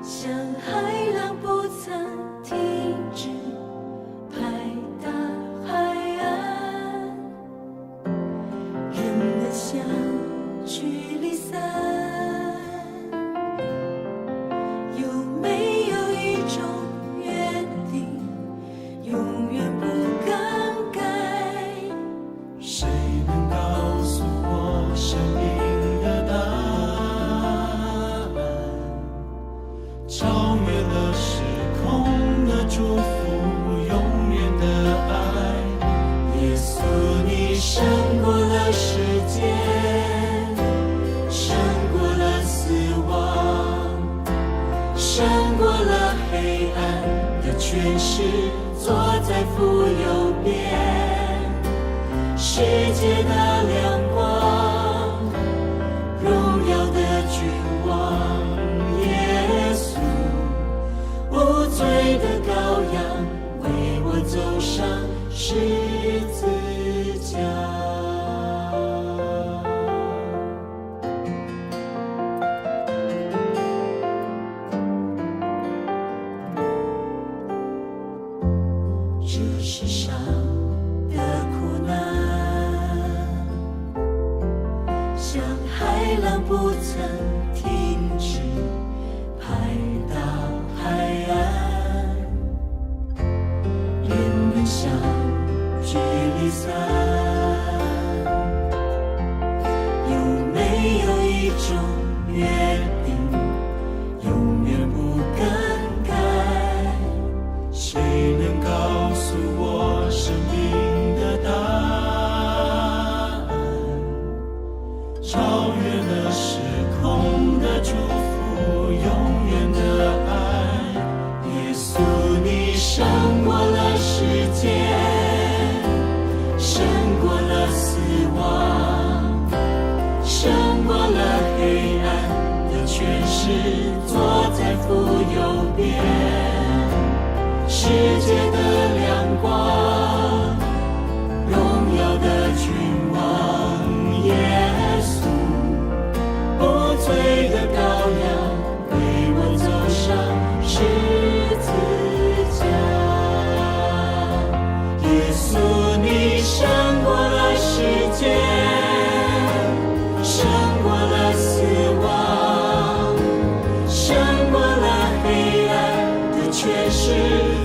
像海浪不曾停止拍打海岸，人們相聚離散，有沒有一種約定，永遠不更改？誰能告訴我生命的答案？超越了時空的祝福，永遠的愛。耶穌，你勝過了時間，勝過了死亡，勝過了黑暗的權勢，坐在父右邊，世界的亮光，榮耀的君王，耶穌，無罪的羔羊，為我走上十字架。這世上的苦難，像海浪不曾停止拍打海岸，人們相聚離散，有沒有一種約定，永遠不更改？誰能告訴我生命的答案？超越了時空的祝福，永遠的愛。耶穌，你勝過了時間，勝過了死亡，勝過了黑暗的權勢，坐在父右邊，世界的亮光，榮耀的君王，耶穌，無罪的羔羊，為我走上十字架。耶穌，你勝過了時間，勝過了死亡，勝過了黑暗的權勢，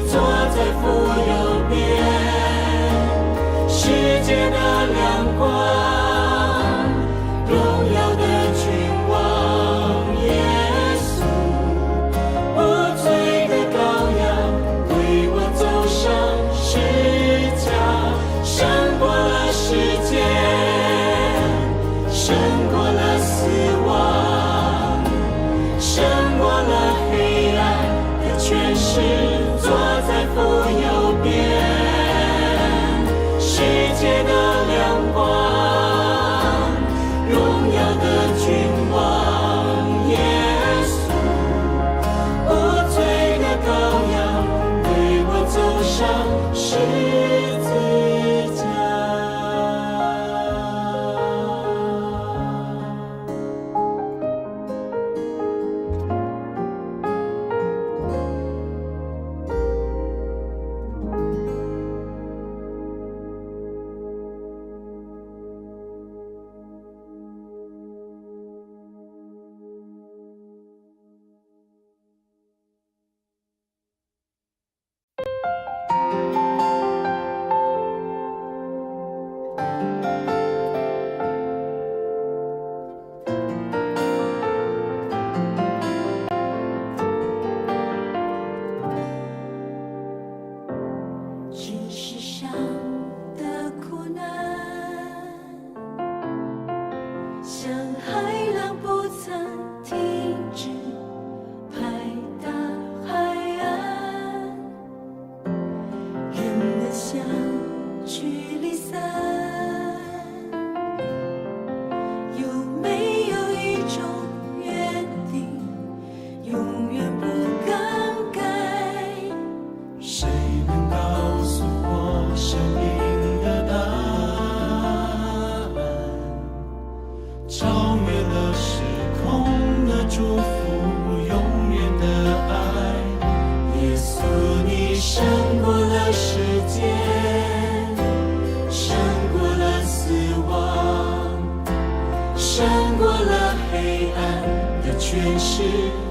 坐在父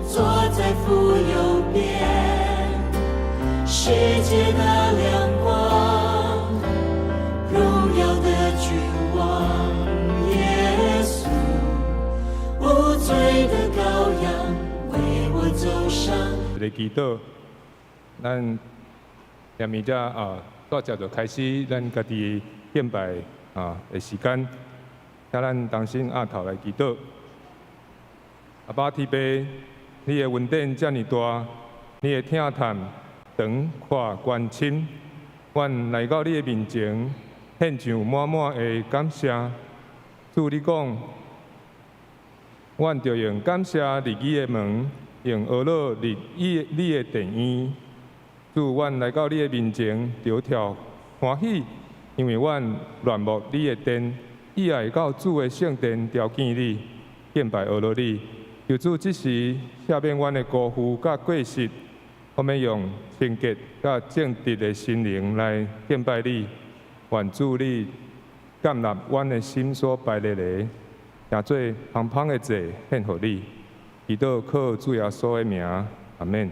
坐在父右邊，世界的亮光，榮耀的君王，耶穌，無罪的羔羊，為我走上。一个祈禱，咱下面才啊，帶接就開始咱家己敬拜啊的時間，請咱同心徛頭來祈禱。阿爸天父，你的恩典遮爾大，你的疼嘆長闊寬深，阮來到你的面前，獻上滿滿的感謝。主你講，阮著用感謝入你的門，用呵咾入你的殿院。主，阮來到你的面前，著跳歡喜，因為阮戀慕你的殿，意愛到主的聖殿，朝見你，敬拜呵咾你。求主這時赦免阮的辜負佮過失，我們用清潔佮正直的心靈來敬拜你。願主你接納阮的心所排列的，成做芳香的祭獻予你。祈禱靠主耶穌的名，阿門。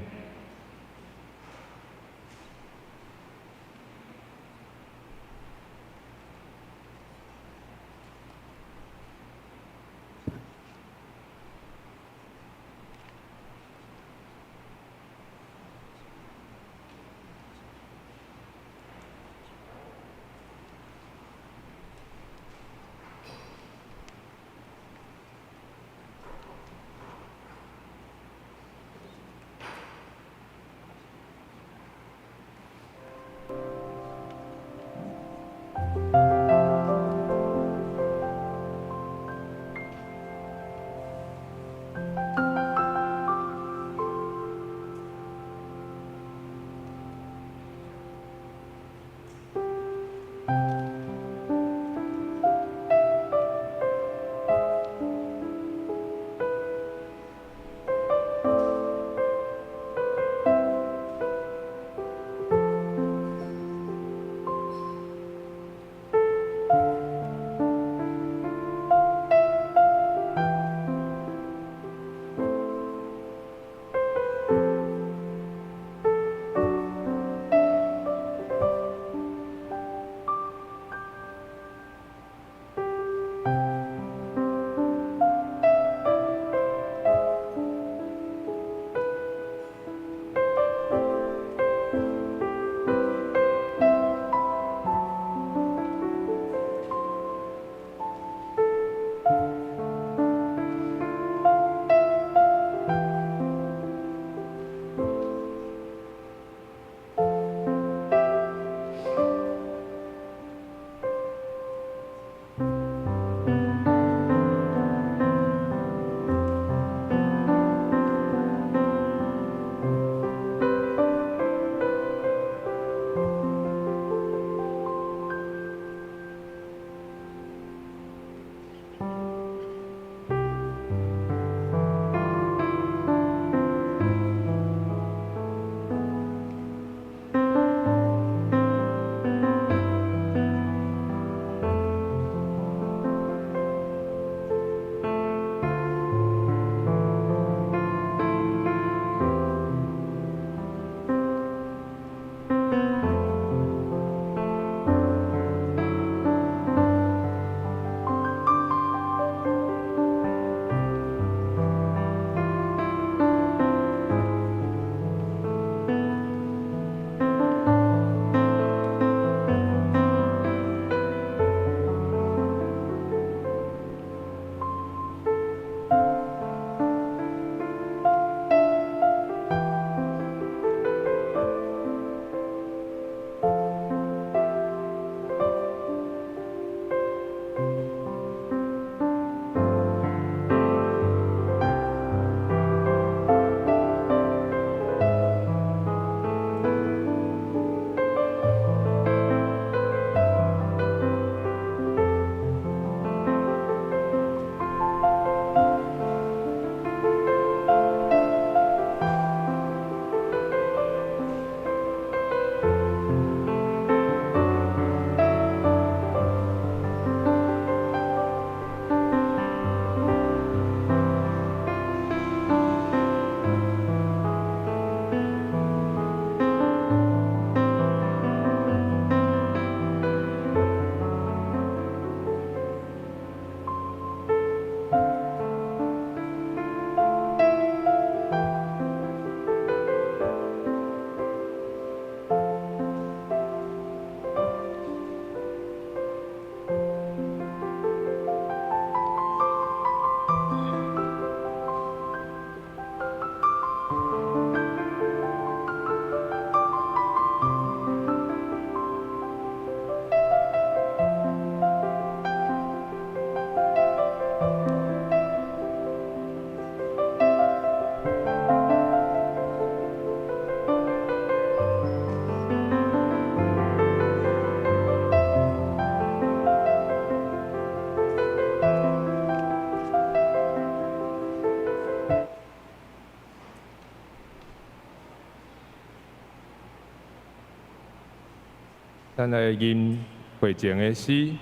咱來吟會前的詩，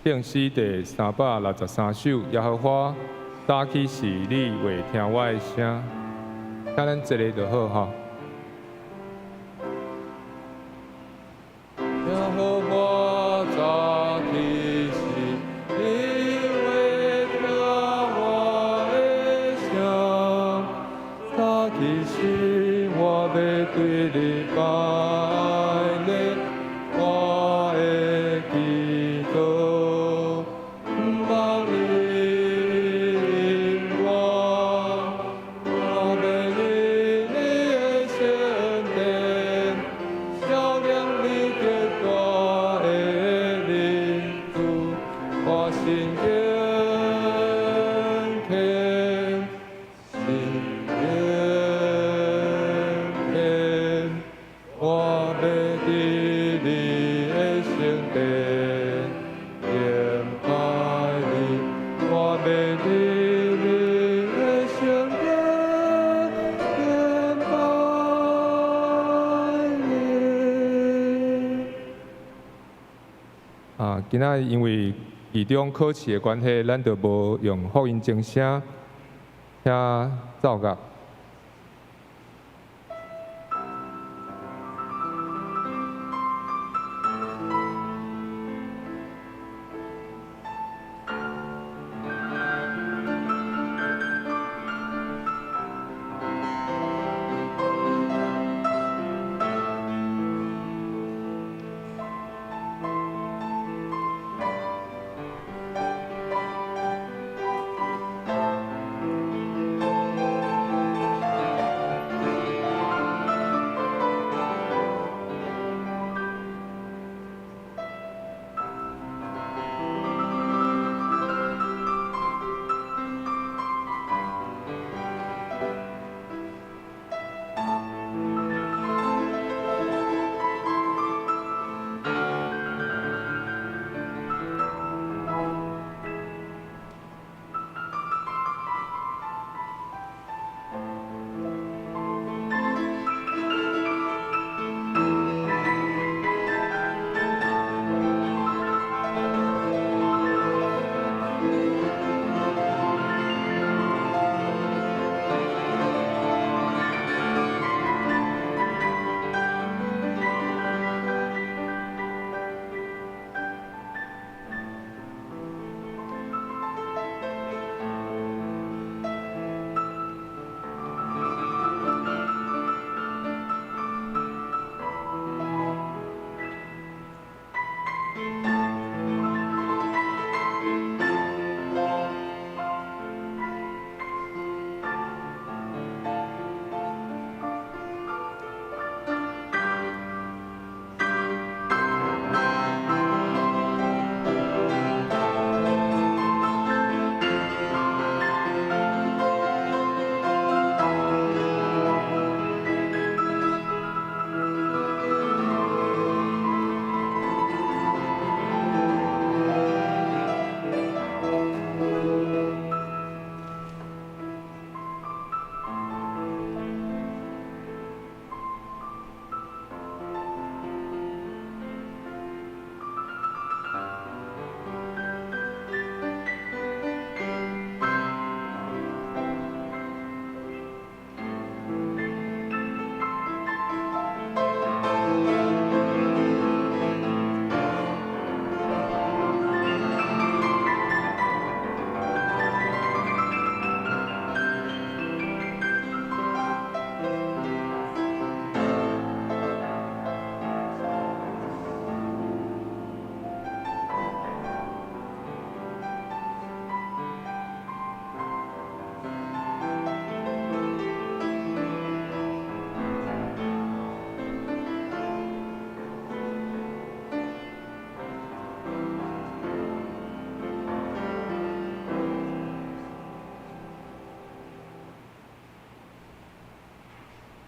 聖詩第363首，耶和華早起時，你會聽我的聲，請咱坐咧就好吼。耶和華早起時，你會聽我的聲，早起時，我欲對你拜禮，我的祈禱，毋茫你應我，我欲入你的聖殿，曉念你極大的仁慈，我心敬虔，心敬虔，我欲佇你的聖殿敬拜你，我欲佇你的聖殿敬拜你。啊，今仔日因為期中考試的關係，咱就無用福音鐘聲，請奏樂。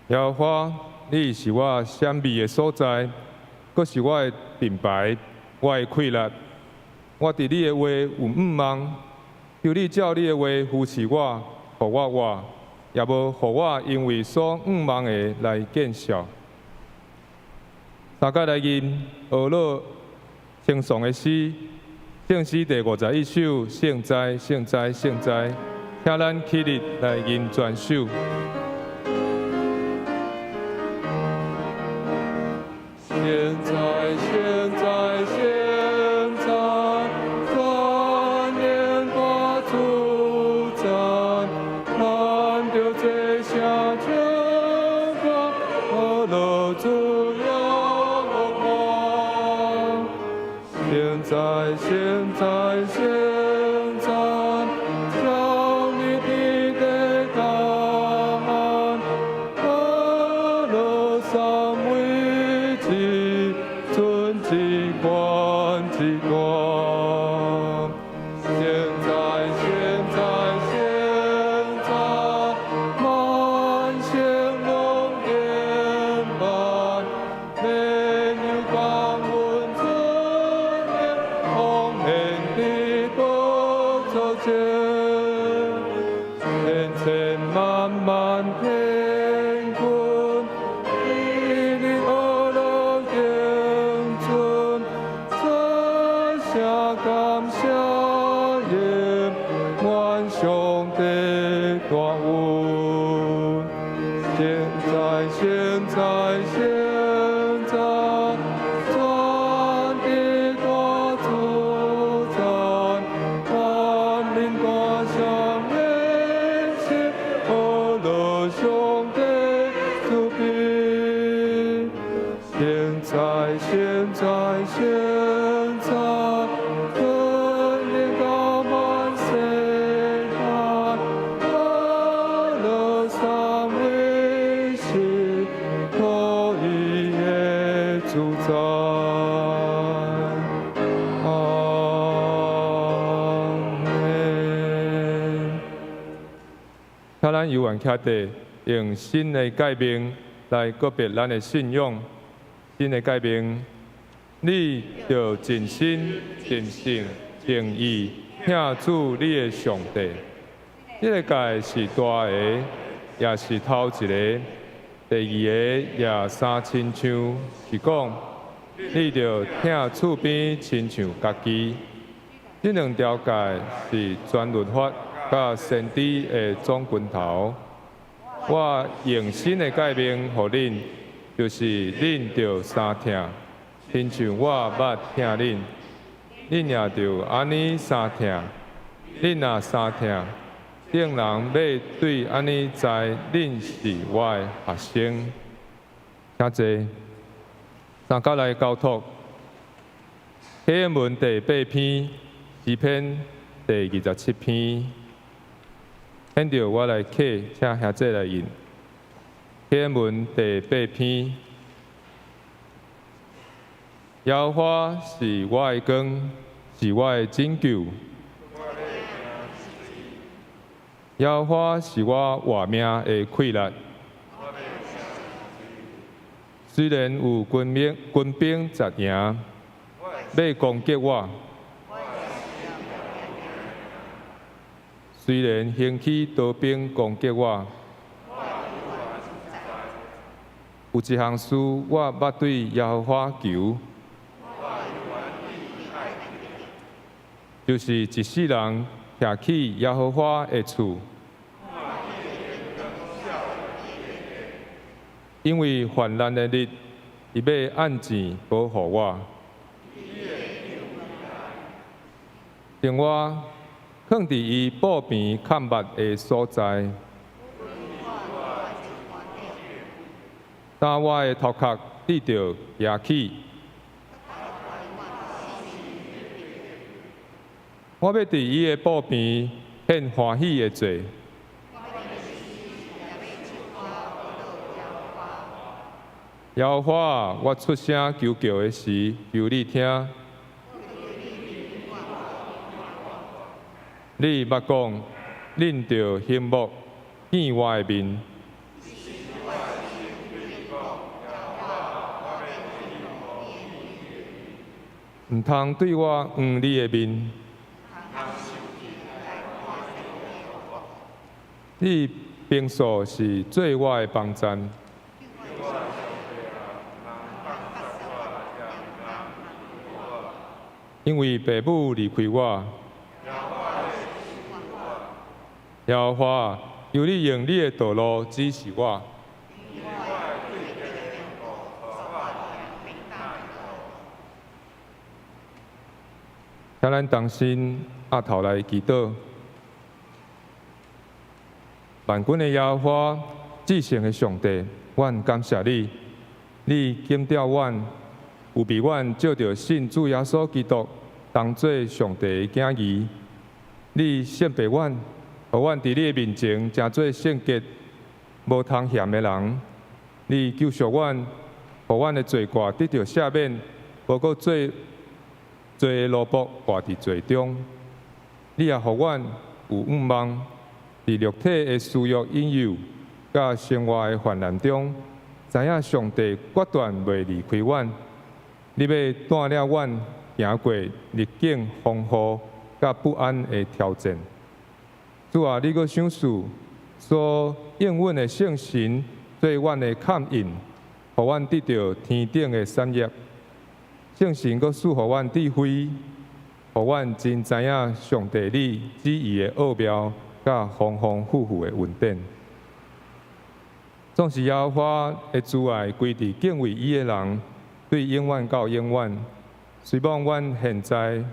耶和華，你是我閃避的所在，閣是我的盾牌，我的氣力。我佇你的話有向望，求你照你的話扶持我，予我活，也無予我因為所向望的來見笑。三佮來吟呵咾稱頌的詩，聖詩第51首，聖哉，聖哉，聖哉，請咱起立來吟全首。聖哉，聖哉，聖哉，全能大主宰，看著這聲唱歌，呵咾主耶和華。聖哉，聖哉，聖哉，將你的地大呵咾三位一尊之冠之冠。聖哉，聖哉，聖哉，萬聖攏敬拜，免有感恩尊榮，奉獻佇寶座前，千千萬萬天軍，日日呵咾敬尊，這聲感謝榮，願上帝大恩。聖哉，聖哉，聖哉，全地大主宰，萬民大聲獻聲，呵咾上帝慈悲。聖哉，聖哉，聖哉，尊榮到萬世代，呵咾三位一統一的主宰。阿們。請咱猶原徛佇，用新的誡命來告別咱的信仰。新的誡命，你著盡心、盡性、盡意疼主你的上帝。這个誡是大个，也是頭一个。第二个也相親像，是講你著疼厝邊親像家己。這兩條誡是全律法佮先知的總根頭。我用新的誡命予恁，就是恁著相疼，親像我捌疼恁，恁也著按呢相疼。恁若相疼，眾人欲對按呢知恁是我的學生。請坐，三佮來交託。啟應文第八篇，詩篇第27篇。現在我來啟，請兄弟來印。啟應文第八篇。耶和華是我的光，是我的拯救。耶和華是我活命的氣力。雖然有軍兵紮營，欲攻擊我；雖然興起刀兵攻擊我，有一項事我捌對耶和華求，就是一世人徛起耶和華的厝，因為患難的日，伊欲按錢保護我，將我囥佇伊布棚崁密的所在，當我的頭殼得著舉起。我欲佇伊的布棚獻歡喜的祭。耶和華，我出聲求告的時，求你聽。你捌講，恁著欣慕見我的面。毋通對我掩你的面。你平素是做我的幫贊。因為父母離開我。耶和華，求你用你的道路指示我。請咱同心徛頭來祈禱。萬軍的耶和華，至聖的上帝，阮感謝你，你檢點阮，預備阮藉著信主耶穌基督，當做上帝的囝兒。你聖別阮，予阮佇你的面前成做聖潔、無通嫌的人。你救贖阮，予阮的罪過得著赦免，無閣做罪的奴僕活佇罪中。你也予阮有向望，佇肉體的私欲引誘，佮生活的患難中，知影上帝決斷袂離開阮。你欲帶領阮行過逆境、風雨佮不安的挑戰。主啊，你閣賞賜所應允的聖神做阮的崁印，予阮得著天頂的產業。聖神閣賜予阮智慧，予阮真知影上帝你旨意的奧妙，佮豐豐富富的恩典。總是耶和華的慈愛歸佇敬畏伊的人，對永遠到永遠。雖罔阮現在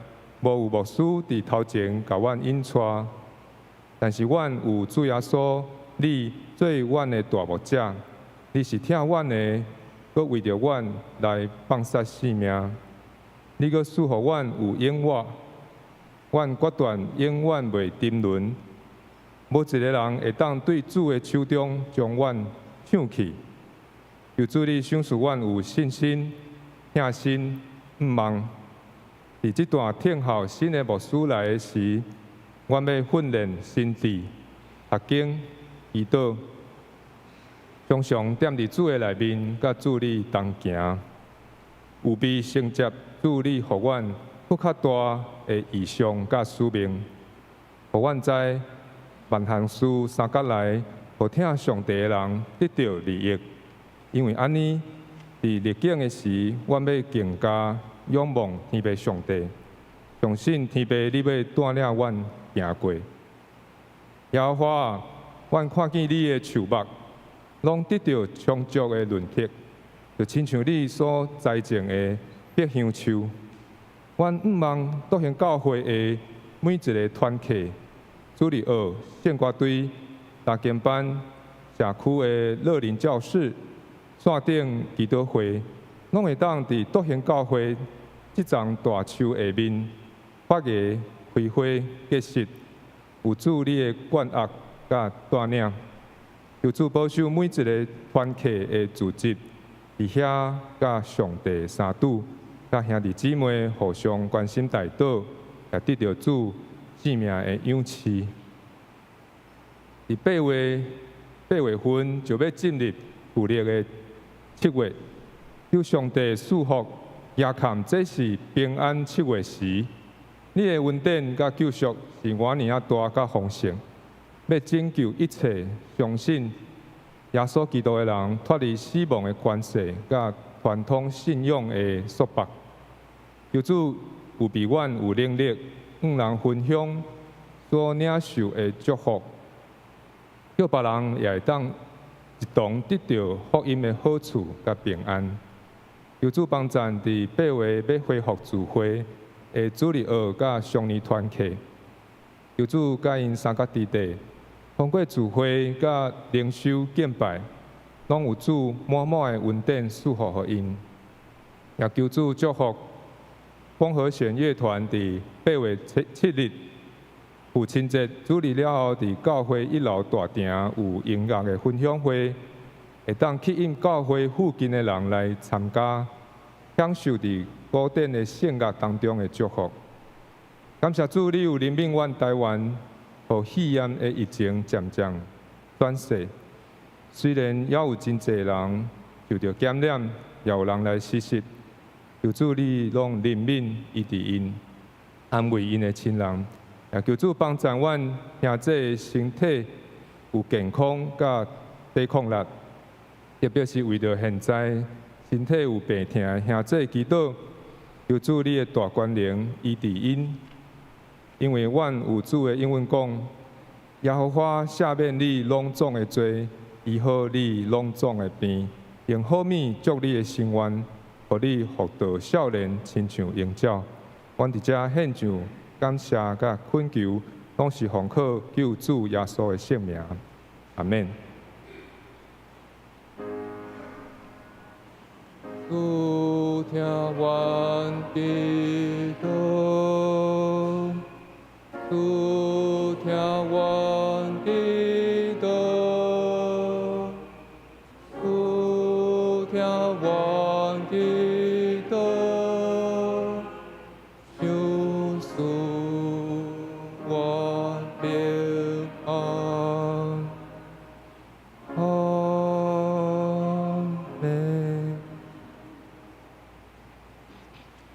無有牧師佇頭前共阮引帶，但是阮有主耶穌，你做阮的大牧者，你是疼阮的，閣為著阮來放捨性命。你閣賜予阮有永活，阮決斷永遠袂沉淪。無一个人會當對主的手中將阮搶去。求主你賞賜阮有信心、疼心、向望。佇這段等候新的牧師來的時，阮欲訓練心智、讀經、祈禱，常常踮佇主的內面，佮主你同行，預備承接主你予阮閣較大的異象佮使命，予阮知萬項事相佮來，予疼上帝的人得著利益。因為按呢，佇逆境的時，阮欲更加仰望天父上帝，相信天父你欲帶領阮行過。耶和華，阮看見你的樹木，攏得著充足的潤澤，就親像你所栽種的百香樹。阮向望篤興教會的每一个團契、主日學、聖歌隊、查經班、社區的樂齡教室、線頂祈禱會，攏會當佇篤興教會這叢大樹下面發芽、開花、結實，有主你的管轄佮帶領。求主保守每一个團契的組織，佇遐佮上帝相拄，佮兄弟姊妹互相關心代禱，也得著主生命的養賜。佇8月份就欲進入舊曆的7月，求上帝賜福，耶坎這是平安七月時，你的恩典佮救贖是偌爾仔大佮豐盛，欲拯救一切相信耶穌基督的人脫離死亡的權勢佮傳統信仰的束縛。求主預備阮有能力，向人分享所領受的祝福，叫別人也會當一同得著福音的好處佮平安。求主幫贊佇8月欲恢復聚會的主日學佮雙年團契，求主佮𪜶三角弟弟，通過聚會佮靈修敬拜，攏有主滿滿的恩典賜福予𪜶。也求主祝福豐和弦樂團佇8月7日父親節主日了後，佇教會一樓大廳有音樂的分享會，會當吸引教會附近的人來參加，享受佇古典的聖樂當中的祝福。感謝主，你有憐憫阮台灣，予肺炎的疫情漸漸轉勢。雖然猶有真濟人受著感染，也有人來辭世，求主你攏憐憫醫治𪜶，安慰𪜶的親人。也求主幫贊阮兄弟的身體有健康佮抵抗力，特別是為著現在身體有病痛的兄弟祈禱，求主你的大權能醫治𪜶，因為阮有主的應允講，耶和華赦免你攏總的罪，醫好你攏總的病，用好物足你的心願，予你復到少年，親像鷹鳥。阮佇遮獻上感謝佮懇求，攏是奉靠救主耶穌的聖名。阿們。主聽阮祈禱，主聽阮祈禱，主聽阮祈禱，賞賜阮平安。阿們。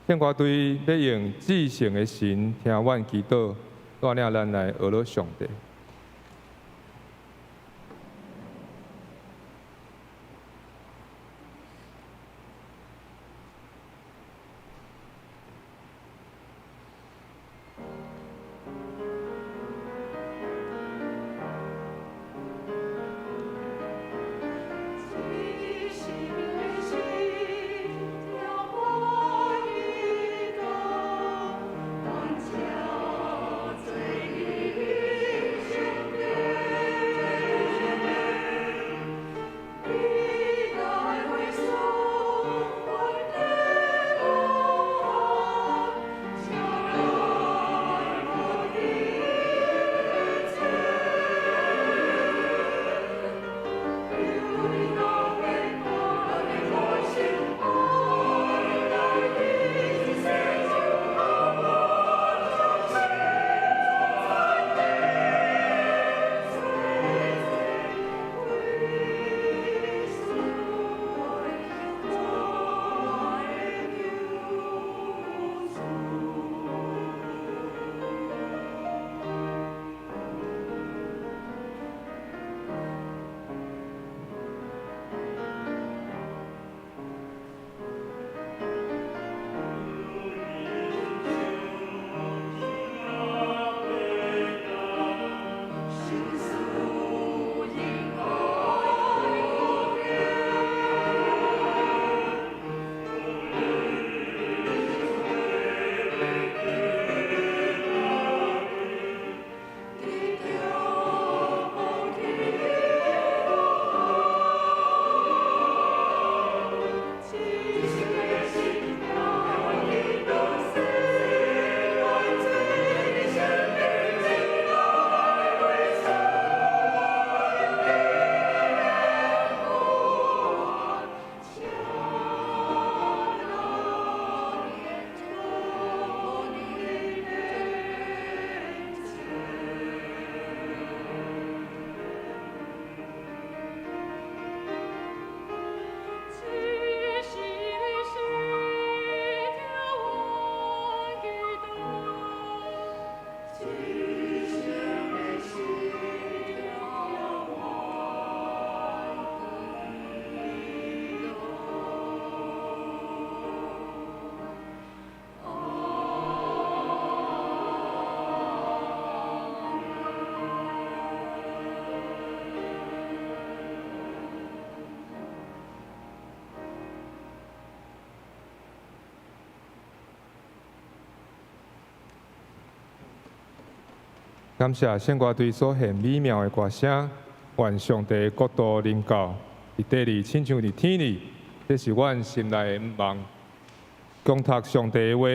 聖歌隊欲用至聖的神聽阮祈禱，帶領咱來學樂上帝。至聖的神聽我祈禱，願召做你聖殿，你來回溯阮的路，悄然我的前。求你若变我的好心，愛來的世就好我相信在天，歸屬我的救主。神賜恩愛福天，得着福天，至聖的神聽我祈禱，世界最聖的神來回溯阮的路，悄然我的面前。至聖的神聽我祈禱，至聖的神聽我祈禱。感謝聖歌隊所獻美妙的歌聲，願上帝的國度臨到，佇地裡親像佇天裡，這是阮心內的向望。恭讀上帝的話，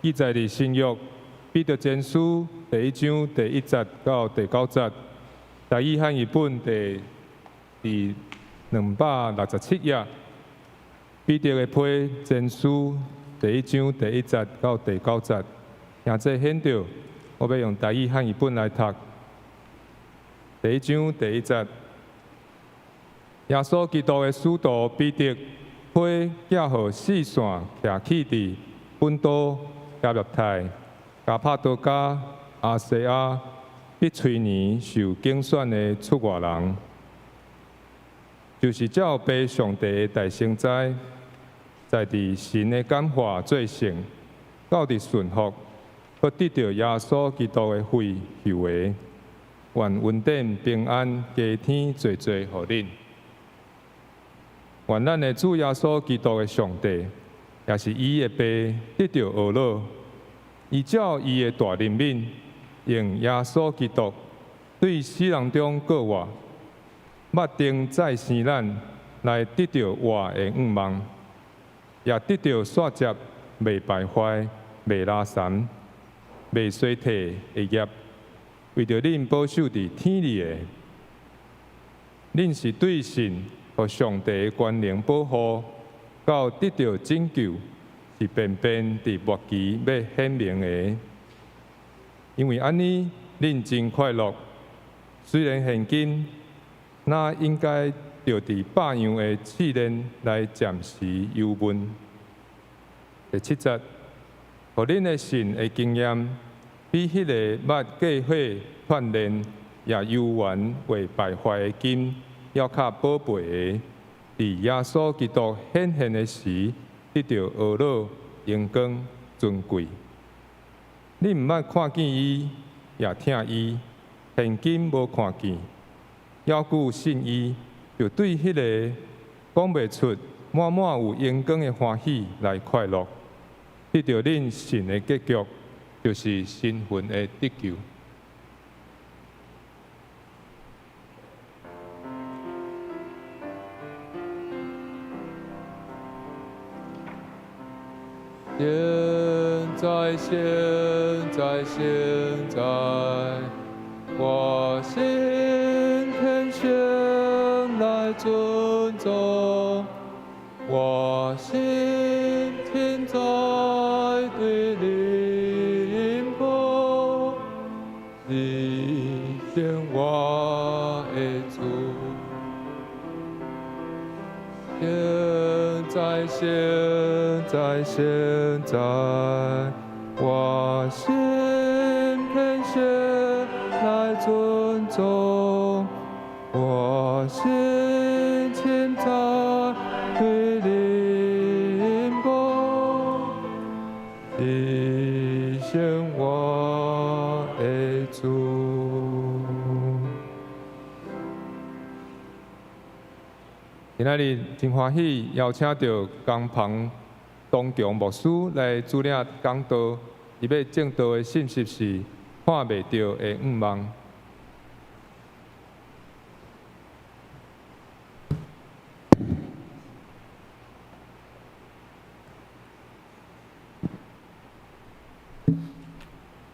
記載佇新約彼得前書第一章第一節到第九節，台語漢譯本第267頁。彼得的批前書第一章第一節到第九節，聽這顯著，我欲用台語漢譯本來讀。第一章第一節，耶穌基督的使徒彼得，批寄予四散徛起佇本都、加勒泰、加帕多家、亞細亞、庇推尼受揀選的出外人，就是照父上帝的大先知，在佇神的感化做成，到佇順服，閣得著耶穌基督的血救的，願恩典平安加添濟濟予恁。願咱的主耶穌基督的上帝，也是伊的爸，得著呵咾。伊照伊的大憐憫，用耶穌基督對死人中復活，捌定再生咱，來得著活的向望，也得著續接袂敗壞、袂拉散、袂衰退的業，為著恁保守佇天裡的。恁是對神和上帝的權能保護，到得著拯救，是便便佇末期欲顯明的。因為按呢，恁真快樂。雖然現今，若應該著佇百樣的試煉來暫時憂悶。第七節，予恁的信的經驗，比彼個捌過火鍛煉，也猶原未敗壞的金，猶較寶貝的，佇耶穌基督顯現的時，得著呵咾、榮光、尊貴。恁毋捌看見伊，也疼伊，現今無看見，猶閣信伊，就對彼個講袂出、滿滿有榮光的歡喜來快樂，得著恁信的結局，就是身份的得救。現在，現在，現在，我心天選來尊重，我心天在對你保，你是我的主。現在，現在，現在，我心天選來尊重，我心天在對你保，你是我的主。今仔日真歡喜邀請著江鵬東強牧師來主領講道，伊欲證道的信息是看袂著的向望。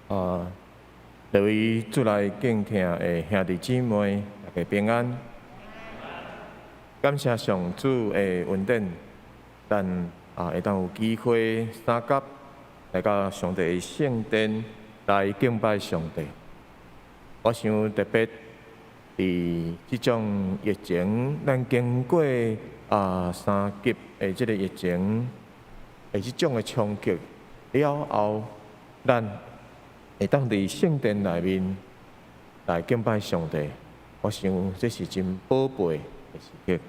啊，各位主內敬聽的兄弟姊妹，大家平安。感謝上主的恩典，咱會當有機會三甲來到上帝的聖殿來敬拜上帝。我想特別佇這種疫情，咱經過三級的這个疫情的這種的衝擊了後，咱會當佇聖殿內面來敬拜上帝，我想這是真寶貝的時刻。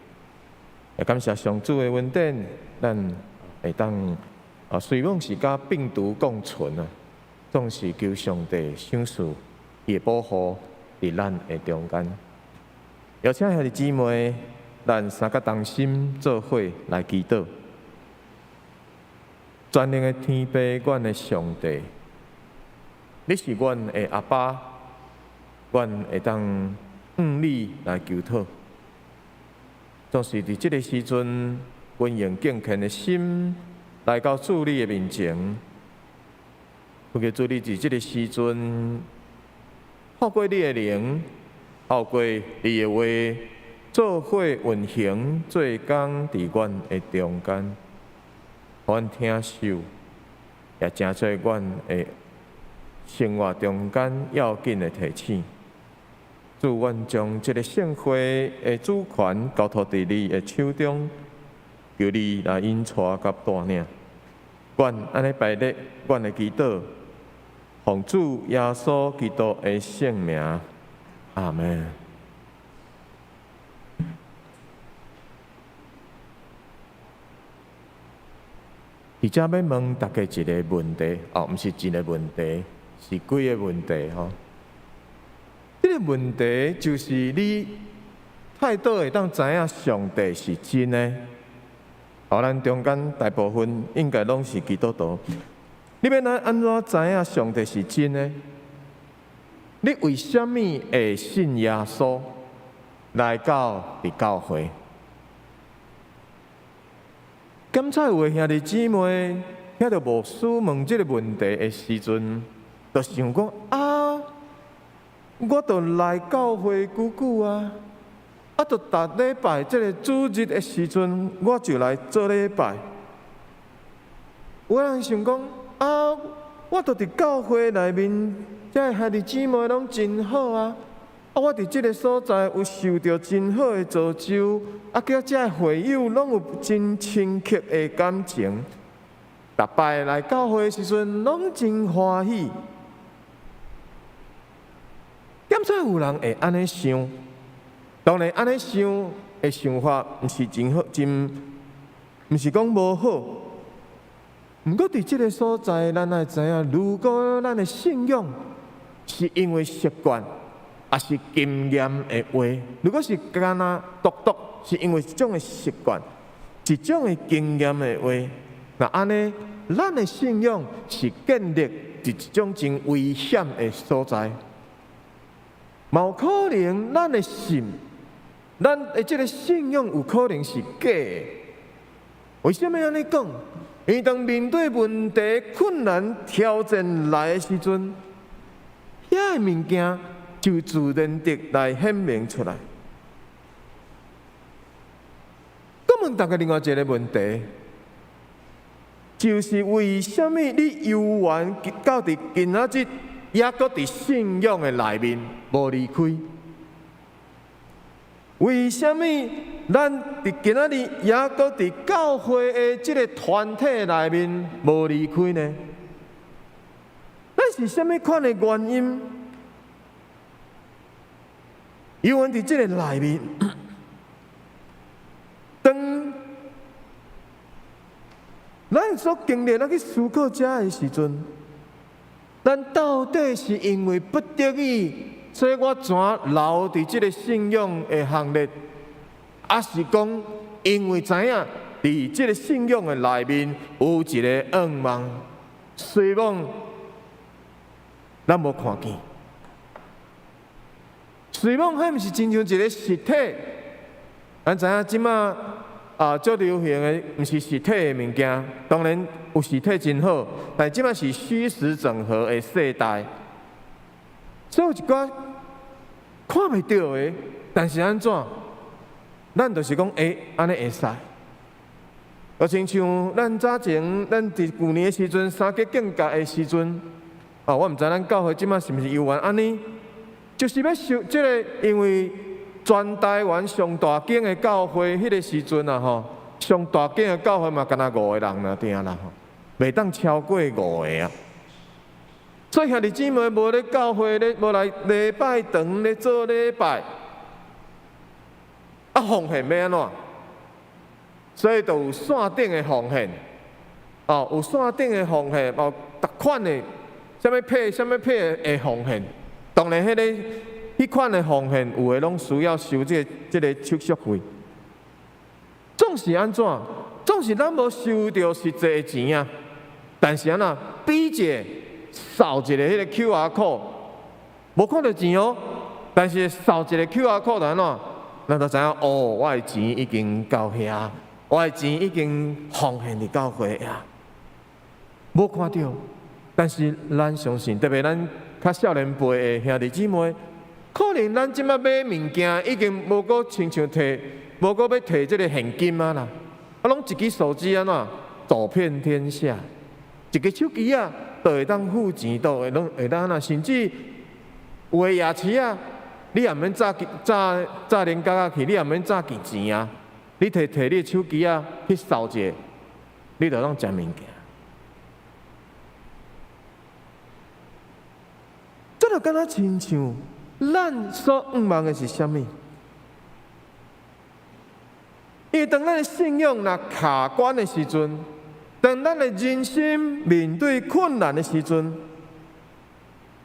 也感謝上主的恩典，咱會當雖罔是佮病毒共存啊，總是求上帝賞賜伊的保護佇咱的中間。邀請兄弟姊妹，咱三個同心做伙來祈禱。全能的天父，阮的上帝，你是阮的阿爸，阮會當向你來求討。總是佇這个時陣，阮用敬虔的心來到主你的面前。懇求主你佇這个時陣，透過你的靈，透過你的話，做伙運行做工佇阮的中間，予阮聽受，也成做阮的生活中間要緊的提醒。主，阮將這个聖會的主權交託佇你的手中，求你來引帶佮帶領。阮按呢排列，阮的祈禱，奉主耶穌基督的聖名，阿們。而且要問大家一个問題，哦，毋是一个問題，是幾个問題吼。這个問題就是你態度會當知影上帝是真的。哦，咱中間大部分應該攏是基督徒。你欲按怎知影上帝是真的？你為啥物會信耶穌來到佇教會？敢才有的兄弟姊妹聽著牧師問這个問題的時陣，就想講啊，我都來教會久久啊，啊，就逐禮拜這个主日的時陣，我就來做禮拜。有人想講啊，我都佇教會內面，這个兄弟姊妹攏真好啊！啊，我佇這个所在有受著真好的造就，啊，佮這个會友攏有真親切的感情。逐擺來教會的時陣，攏真歡喜。敢才有人會按呢想？當然，按呢想的想法，毋是真好，真毋是講無好。毋過佇這个所在，咱愛知影，如果咱的信仰是因為習慣，抑是經驗的話，如果是干焦獨獨是因為一種的習慣，一種的經驗的話，那按呢，咱的信仰是建立佇一種真危險的所在。嘛有可能咱的信，咱的這个信仰有可能是假的。為啥物按呢講？因為當面對問題、困難、挑戰來的時陣，遐个物件就自然的來顯明出來。閣問大家另外一个問題，就是為啥物你猶原到佇今仔日，猶閣佇信仰的內面無離開？為啥物咱佇今仔日猶閣佇教會的這个團體內面無離開呢？咱是啥物款的原因？猶原佇這个內面，當咱所經歷，咱去思考這的時陣，咱到底是因為不得已，所以我怎留佇這个信仰的行列，抑是講因為知影佇這个信仰的內面有一个願望，雖罔咱無看見，雖罔彼毋是親像一个實體，咱知影這馬啊，足流行的毋是實體的物件，當然有實體真好，但這馬是虛實整合的世代，所以有一寡看袂著的，但是按怎，咱就是講欸，按呢會使。就親像咱早前，咱佇舊年的時陣，三級警戒的時陣，啊，我毋知咱教會這馬是毋是猶原按呢，就是欲收這个，因為全台灣上大間的教會，彼个時陣啊吼，上大間的教會嘛，干焦五个人爾爾啦吼，袂當超過五个啊。所以兄弟姊妹無咧教會咧，無來禮拜堂咧做禮拜，啊，奉獻欲按怎？所以就有線頂的奉獻，哦，有線頂的奉獻，哦，逐款的，啥物品、啥物品的奉獻，當然彼个彼款的奉獻，有的攏需要收這个手續費。總是按怎？總是咱無收著實際的錢啊，但是按怎？比一下掃一个彼个 QR code，無看著錢哦，但是掃一个 QR code 就按怎？咱就知影哦，我的錢已經到遐，我的錢已經奉獻佇教會啊。無看著，但是咱相信，特別咱較少年輩的兄弟姊妹，可能咱這馬買物件已經無閣親像提，無閣欲提這个現金啊啦，啊，攏一支手機按怎走遍天下，一个手機仔就會當付錢，都會攏會當按怎，甚至有的夜市啊，你也毋免紮紮紮連角仔去，你也毋免紮現錢啊，你提提你的手機仔去掃一下，你就攏食物件。這就敢若親像咱所向望的是啥物？因為當咱的信仰若卡關的時陣，當咱的人生面對困難的時陣，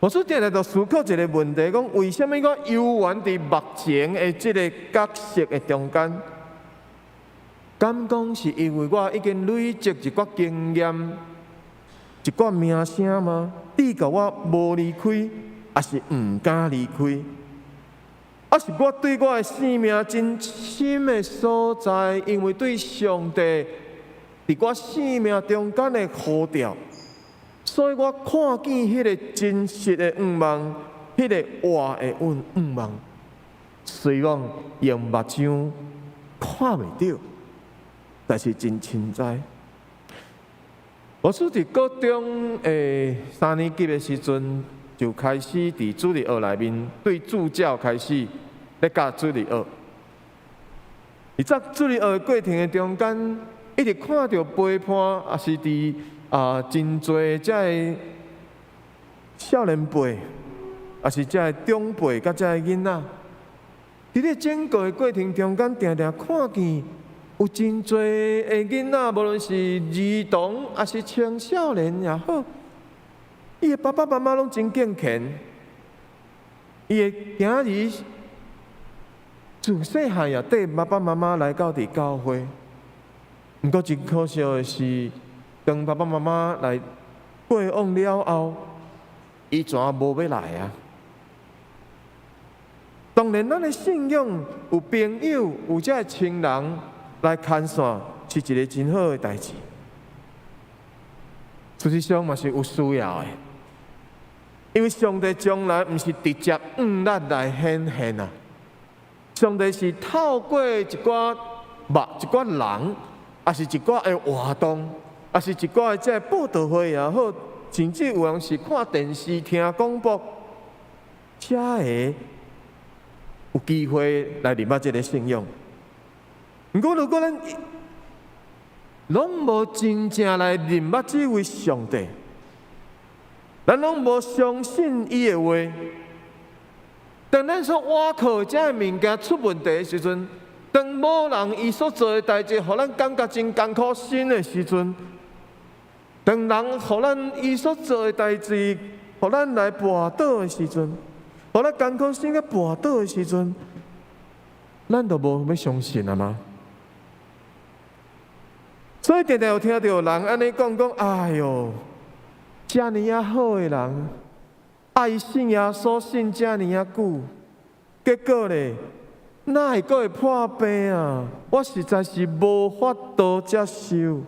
牧師定定就思考一個問題，講為啥物我猶原佇目前的這个角色的中間？敢講是因為我已經累積一寡經驗、一寡名聲嗎？致予我無離開，抑是毋敢離開？抑是我對我的生命真深的所在，因為對上帝佇我生命中間的呼召，所以我看見彼个真實的願望，彼个活的願望，雖然用目睭看袂著，但是真實在。牧師佇高中的三年級的時陣，就開始佇主日學內面對助教開始咧教主日學。佇這主日學的過程的中間，一直看著陪伴，抑是佇真濟這个少年輩，抑是這个長輩佮這个囡仔，佇咧整個的過程中間，定定看見有真濟的囡仔，無論是兒童抑是青少年也好，伊的爸爸媽媽攏真敬虔，伊的囝兒自細漢也綴爸爸媽媽來到佇教會。毋過真可惜的是，當爸爸媽媽來過往了後，伊全無欲來啊。當然，咱的信仰有朋友、有這个親人來牽線，是一个真好的代誌。事實上嘛是有需要的，因為上帝從來毋是直接向咱來顯現啊，上帝是透過一寡物、一寡人，抑是一寡的活動，抑是一寡的這個佈道會也好，甚至有人是看電視、聽廣播，才會有機會來認捌這个信仰。毋過，如果咱攏無真正來認捌這位上帝，咱攏無相信伊的話，當咱所倚靠這个物件出問題的時陣，當某人伊所做的代誌，予咱感覺真艱苦辛的時陣，當人予咱伊所做的代誌，予咱來跋倒的時陣，予咱艱苦辛佮跋倒的時陣，咱就無欲相信啊嗎？所以定定有聽著人按呢講講，哎喲，遮爾仔好的人，伊信耶穌信遮爾仔久，結果咧，哪會閣會破病啊？我實在是無法度接受。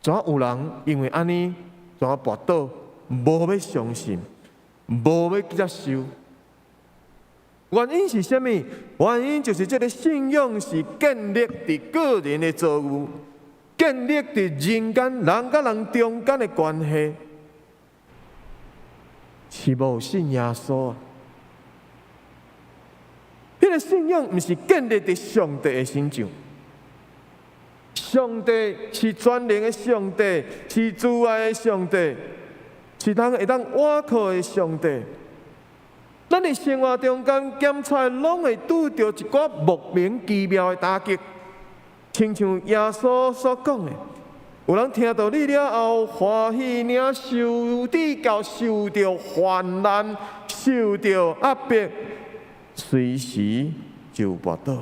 怎有人因為按呢，怎跋倒，無欲相信，無欲接受？原因是啥物？原因就是這个信仰是建立佇個人的遭遇，建立佇人間人佮人中間的關係，是無信耶穌啊。彼个信仰毋是建立佇上帝的身上，上帝是全能的上帝，是慈愛的上帝，是咱會當倚靠的上帝。咱佇生活中間檢查，攏會拄著一寡莫名其妙的打擊，親像耶穌所講的，有人聽著你了後歡喜，領受得到受著患難、受著壓迫，隨時就跋倒。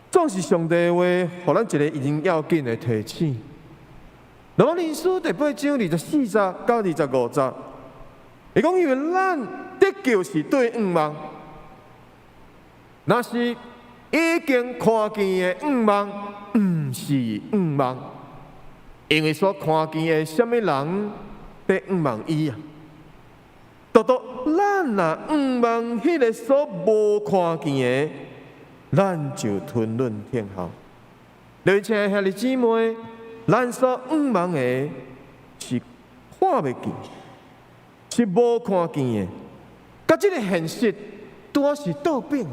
總是上帝的話，予咱一个真要緊的提醒。羅馬書第八章24節到25節，伊講因為咱得救是對向望，若是已經看見的向望，毋是向望，因為所看見的啥物人佇向望伊啊？獨獨咱若向望彼个所無看見的，咱就吞忍等候。親愛兄弟姊妹，咱所向望的是看袂見，是無看見的，佮這个現實拄好是倒反。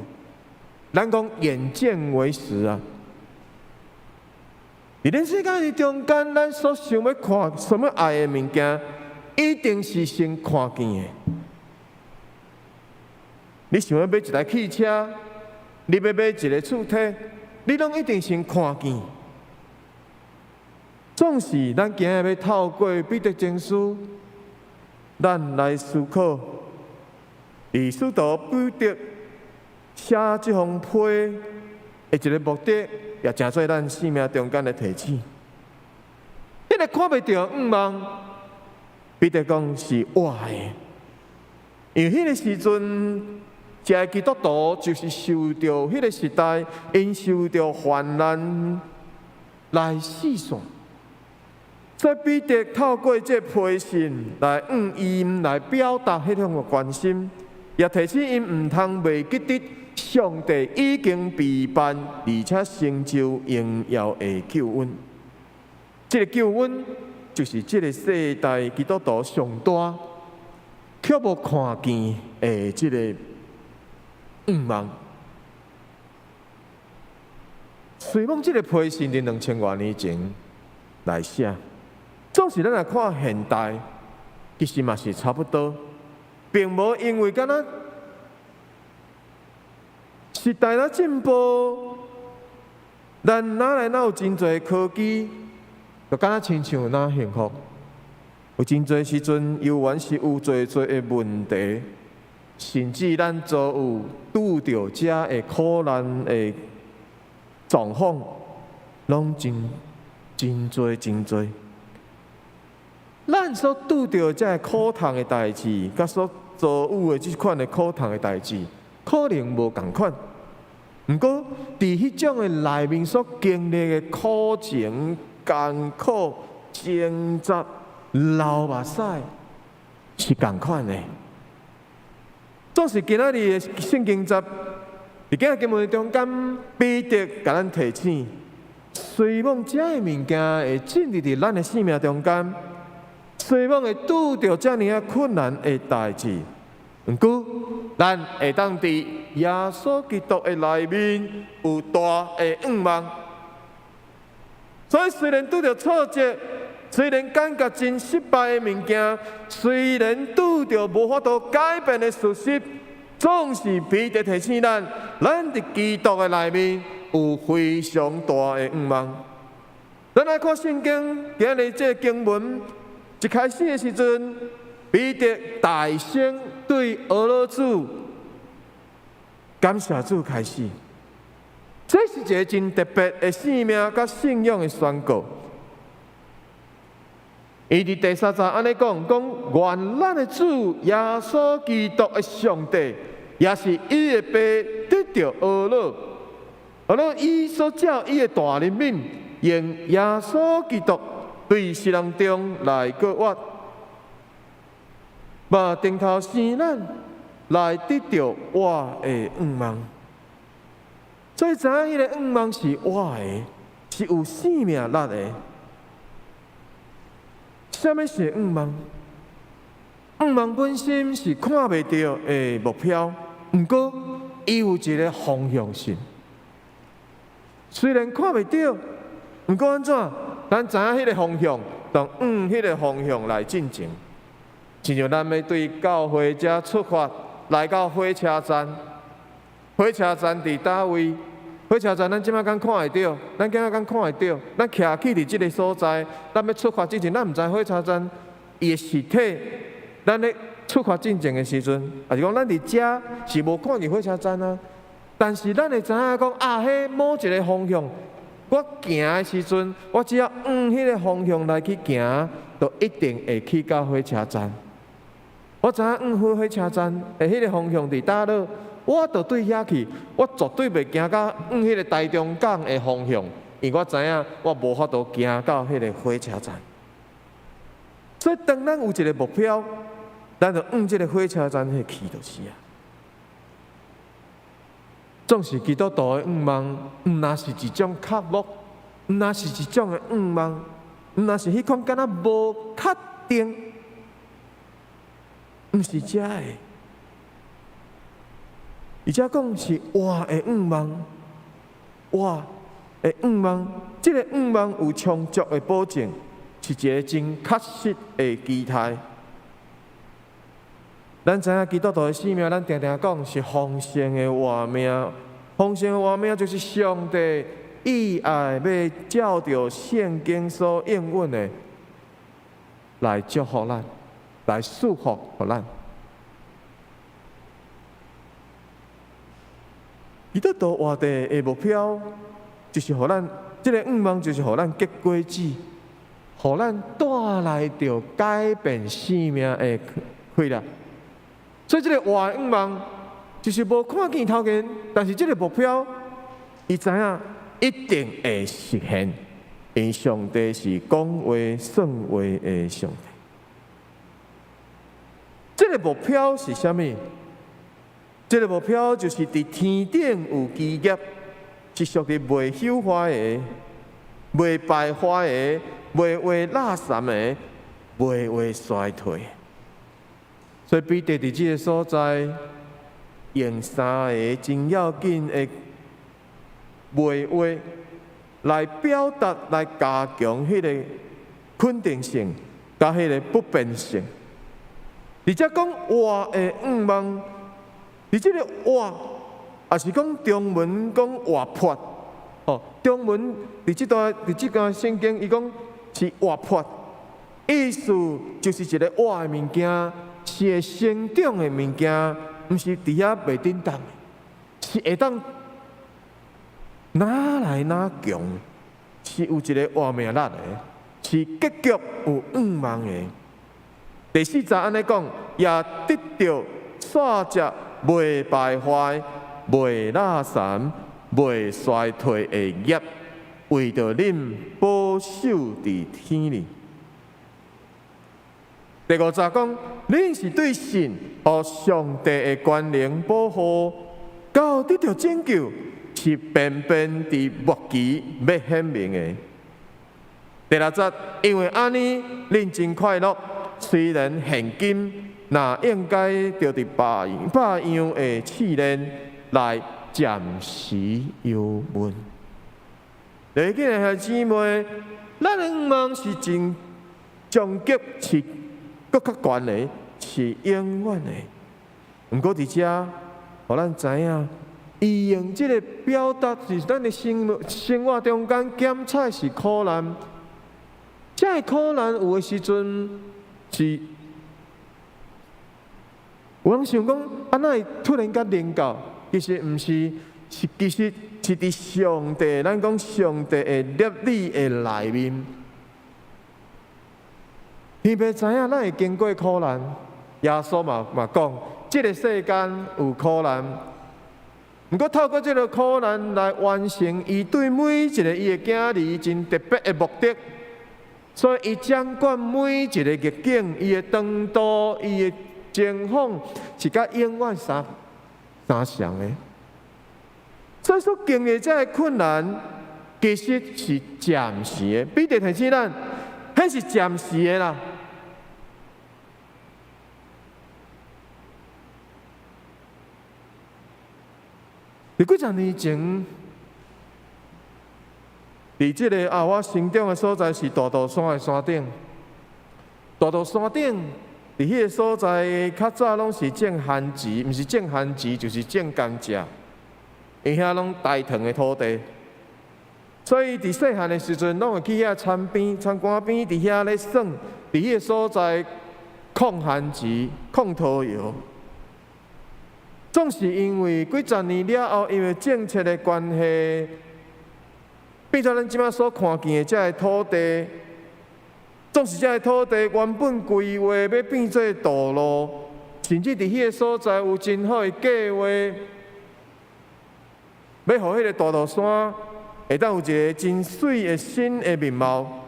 咱講眼見為實啊！佇咱世間的中間，咱所想欲看、想欲愛的物件，一定是先看見的。你想欲買一台汽車，你欲買一个厝體，你攏一定先看見。總是咱今日欲透過彼得前書，咱來思考，佇使徒彼得寫這封批的一個目的，也成做咱生命中間的提醒。彼個看袂著向望，彼得講是活的，因為彼個時陣，這个基督徒就是受著彼個時代，𪜶受著患難來四散。所以彼得透過這批信來向𪜶來表達彼種的關心，也提醒𪜶毋通袂記得上帝已經備辦而且成就榮耀的救恩。這个救恩就是這个世代基督徒上大卻無看見的這个向望。雖罔這个批信佇2000外年前來寫，總是咱來看現代，其實嘛是差不多，並無因為敢若時代咧進步，咱哪來哪有真濟科技，就敢若親像哪幸福。有真濟時陣，猶原是有濟濟的問題，甚至咱遭遇拄著遮的苦難的狀況，攏真真濟真濟。咱所拄著遮的苦痛的代誌，佮所遭遇的這款的苦痛的代誌，可能無仝款。毋過，佇彼種的內面所經歷的苦情、艱苦、掙扎、流目屎，是仝款的。總是今仔日的聖經節，佇今仔經文中間，彼得共咱提醒，雖罔這的物件會進入佇咱的生命中間，雖罔會拄著遮爾仔困難的代誌，毋過，咱會當佇耶穌基督的內面有大的向望。所以雖然拄著挫折，雖然感覺真失敗的物件，雖然拄著無法度改變的事實，總是彼得提醒咱，咱佇基督的內面有非常大的向望。咱來看聖經，今日這個經文一開始的時陣，彼得大聲對呵咾主感謝主開始，這是一个真特別的生命佮信仰的宣告。伊佇第三節按呢講，講願咱的主耶穌基督的上帝，也是伊的爸得著呵咾，呵咾伊所照伊的大憐憫，用耶穌基督對死人中來復活，嘛重頭生咱來得著活的向望。所以知影彼个向望是活的，是有生命力的。啥物是向望？向望本身是看袂著的目標，毋過伊有一个方向性。雖然看袂著，毋過按怎？咱知影彼个方向，就向彼个方向來進前。親像咱欲對教會遮出發，來到火車站，火車站佇佗位？火車站咱這擺敢看會著？咱今仔敢看會著？咱徛起佇這个所在，咱欲出發之前，咱毋知火車站伊的實體。咱咧出發進前的時陣，抑是講咱佇遮是無看見火車站啊。但是咱會知影講啊，彼某一个方向，我行的時陣，我只要向彼个方向來去行，就一定會去到火車站。我知影向火車站的彼个方向佇佗落，我就對遐去，我絕對袂行到向彼个台中港的方向，因為我知影我無法度行到彼个火車站。所以當咱有一个目標，咱就向這个火車站彼去就是啊。總是基督徒的向望，毋若是一種渴慕，毋若是一種的向望，毋若是彼款敢若無確定，毋是這个。而且講是活的向望，活的向望，這个向望有充足的保證，是一个真確實的期待。咱知影基督徒的生命，咱定定講是豐盛的活命，豐盛的活命就是上帝意愛欲照著聖經所應允的來祝福咱，來賜福予咱。基督徒活地的目標，就是予咱這个願望，就是予咱結果子，予咱帶來著改變生命的快樂。所以，這个活的願望就是無看見頭前，但是這个目標，伊知影一定會實現，因為上帝是講話算話的上帝。這个目標是啥物？這个目標就是佇天頂有基業，是屬於袂朽壞的、袂敗壞的、袂會垃圾的、袂會衰退。所以彼得佇這个所在，用三个真要緊的話來表達、來加強彼个肯定性，佮彼个不變性。而且講活的願望。佇這个活，也是講中文講活潑，哦，中文佇這段佇這段聖經，伊講是活潑，意思就是一个活的物件，是會成長的物件，毋是佇遐袂振動，是會當愈來愈強，是有一个活命力的，是結局有願望的。第四節按呢講，也得著煞隻袂敗壞、袂垃圾、袂衰退的業，為著恁保守佇天裡。第五節講，恁是對神和上帝的權能保護，到得著拯救，是便便佇末期欲顯明的。第六節，因為按呢，恁真快樂，雖然現今若應該著佇百百樣的試煉來暫時憂悶。來，親愛的兄姊妹，咱的願望是真終極，是閣較懸的，是永遠的。毋過佇遮，予咱知影，伊用這个表達是咱的生活中間檢採是苦難，這个苦難有的時陣是。有人想講，啊，哪會突然間臨到？其實毋是，是其實是佇上帝，咱講上帝的律例的內面。天父知影咱會經過苦難，耶穌嘛講，這个世間有苦難。毋過透過這个苦難來完成伊對每一个伊的囝兒真特別的目的，所以伊掌管每一个逆境，伊的長度，伊的情況是佮永遠相像的，所以所經歷這个困難，其實是暫時的。彼得提醒咱，彼是暫時的啦。佇幾十年前，佇這个啊，我成長的所在是大肚山的山頂，大肚山頂。佇彼个所在，較早攏是種番薯，毋是種番薯就是種甘蔗，因遐攏大塘的土地，所以佇細漢的時陣，攏會去遐田邊、田埂邊，佇遐咧耍，佇彼个所在紘番薯、紘土窯。總是因為幾十年了後，因為政策的關係，變做咱這擺所看見的這个土地。總是這个土地原本規劃欲變做道路，甚至佇彼个所在有真好的計劃，欲予彼个大肚山會當有一个真媠的新的面貌。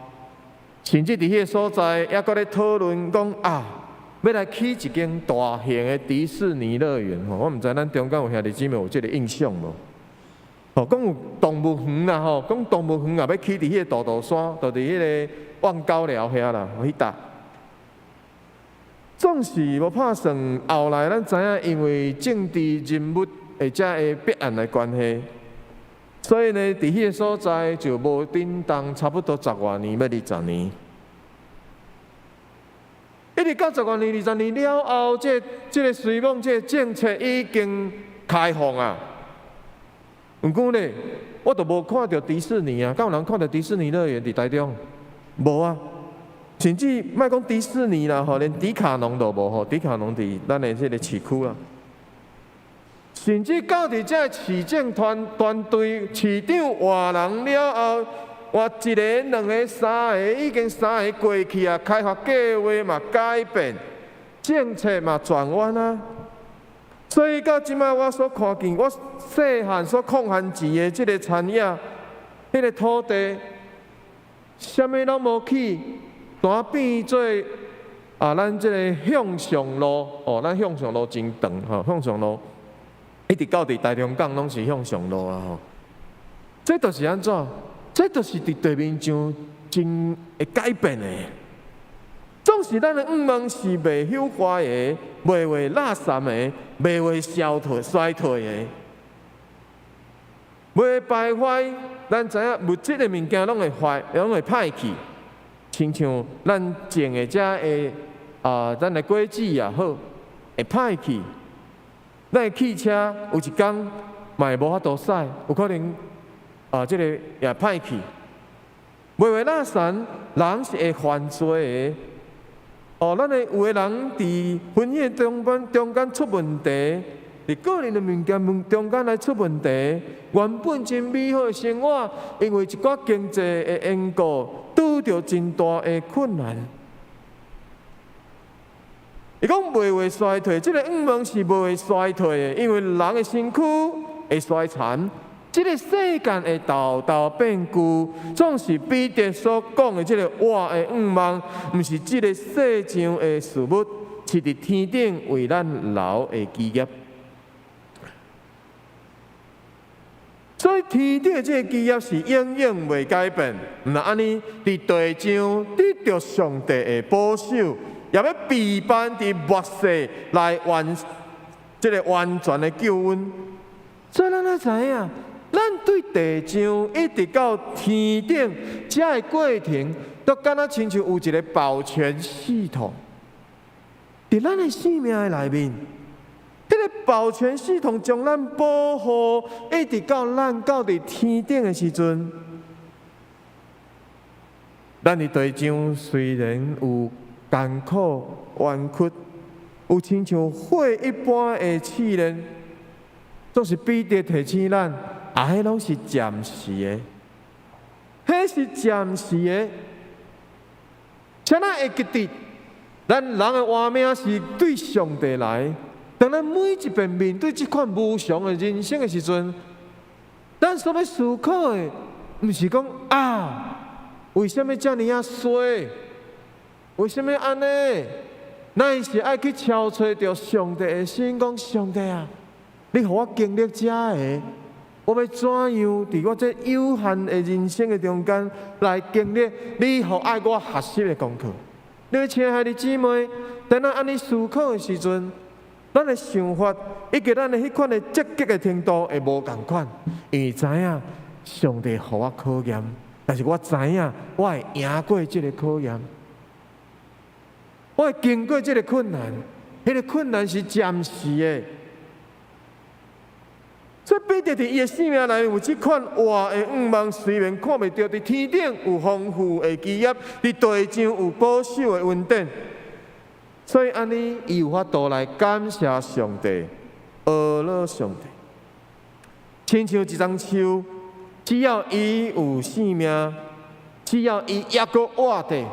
甚至佇彼个所在，猶閣咧討論講啊，欲來起一間大型的迪士尼樂園吼。我毋知咱中間有兄弟姊妹有這个印象無？吼，講有動物園啦吼，講動物園也欲起佇彼个大肚山，就佇彼个望高寮遐啦，彼搭。總是無拍算，後來咱知影，因為政治人物或者的弊案的關係，所以呢，佇彼个所在就無振動，差不多十外年，欲二十年。一直到十外年、二十年了後，這个隨網這个政策已經開放啊。毋過咧，我都無看著迪士尼啊，敢有人看著迪士尼樂園佇台中？無啊。甚至莫講迪士尼啦，吼，連迪卡儂都無吼，迪卡儂佇咱的這个市區啊。甚至到佇這个市政團團隊市長換人了後，換一个、兩个、三个，已經三个過去啊，開發計劃嘛改變，政策嘛轉彎啊。所以到這擺我所看見，我細漢所控番錢的這个田野，彼个土地，啥物攏無起。單變做啊，咱這个向上路哦，咱向上路真長吼，向上路一直到佇台中港攏是向上路啊吼。這就是按怎？這就是佇地面上真會改變的。總是咱的願望是袂朽壞的，袂會垃圾的，袂會消退衰退的，袂會敗壞。咱知影物質的物件攏會壞，攏會歹去。親像咱種的這个啊，咱的果子也好，會歹去。咱的汽車有一工嘛會無法度駛，有可能啊，這个也歹去。袂會垃圾，人是會犯罪的。哦，咱的有的人佇婚姻中間中間出問題，佇個人的物件中間來出問題，原本真美好的生活，因為一寡經濟的緣故，拄著真大的困難。伊講袂會衰退，這个願望是袂會衰退的，因為人的身軀會衰殘，這个世間會沓沓變舊，總是彼得所講的這个活的願望，毋是這个世上的事物，是佇天頂為咱留的基業。所以天頂的這个基業是永遠袂改變。毋若按呢，佇地上得著上帝的保守，也欲備辦佇末世來完這个完全的救恩。所以咱愛知影，咱對地上一直到天頂這个過程，都敢若親像有一个保全系統，佇咱的生命的內面。這个保全系統將咱保護，一直到咱到佇天頂的時陣，咱佇地上雖然有艱苦冤屈，有親像火一般的試煉，總是彼得提醒咱，啊，彼攏是暫時的，彼是暫時的，請咱會記得，咱人的活命是對上帝來。當咱每一遍面對這款無常的人生的時陣，咱所欲思考的，毋是講啊，為啥物遮爾仔衰？為啥物按呢？咱是愛去敲揣著上帝的心，講上帝啊，你予我經歷這个，我欲怎樣佇我這有限的人生的中間來經歷你予愛我學習的功課？你親愛的姊妹，當咱按呢思考的時陣，咱的想法以及咱的彼款的積極的程度會無仝款，因為知影上帝予我考驗，但是我知影我會贏過這个考驗，我會經過這个困難，彼个困難是暫時的。所以彼得佇伊的生命內有這款活的願望，雖然看袂著佇天頂有豐富的基業，佇地上有保守的恩典。所以按呢，伊有法度來感謝上帝，阿樂上帝。親像一叢樹，只要伊有生命，只要伊猶閣活著，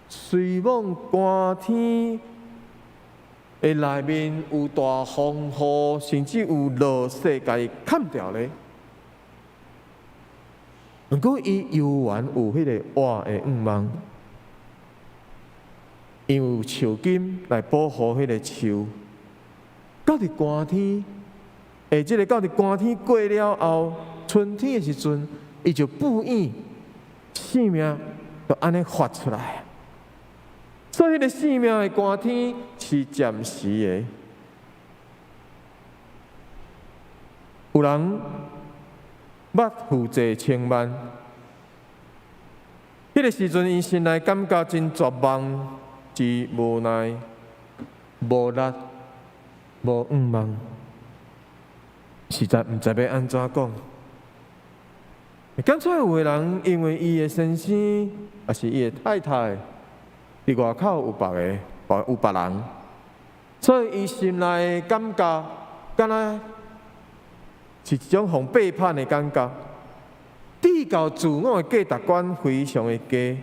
雖罔寒天的內面有大風雨，甚至有落雪共伊砍掉咧，毋過伊猶原有彼个活的願望。因有樹根來保護彼个樹，到佇寒天，這个到佇寒天過了後，春天的時陣，伊就布影生命就按呢發出來。所以，彼个生命的寒天是暫時的。有人捌負債千萬，彼个時陣，𪜶心內感覺真絕望。真無奈、無力、無願望，實在毋知欲按怎講。敢煞有的人因為伊的先生，抑是伊的太太，佇外口有別个，有別人，所以伊心內的感覺，敢若是一種予背叛的感覺。至到自我的價值觀非常的低，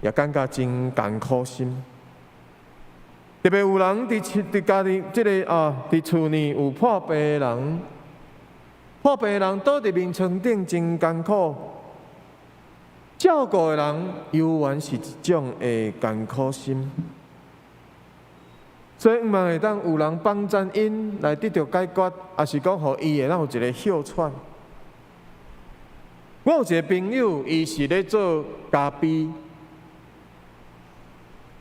也感覺真艱苦心。特別有人佇家己這个啊，佇厝內有破病的人，破病的人倒佇眠床頂真艱苦，照顧的人猶原是一種的艱苦心。所以，毋望會當有人幫贊𪜶來得著解決，抑是講予伊會當有一个歇喘。我有一个朋友，伊是咧做咖啡，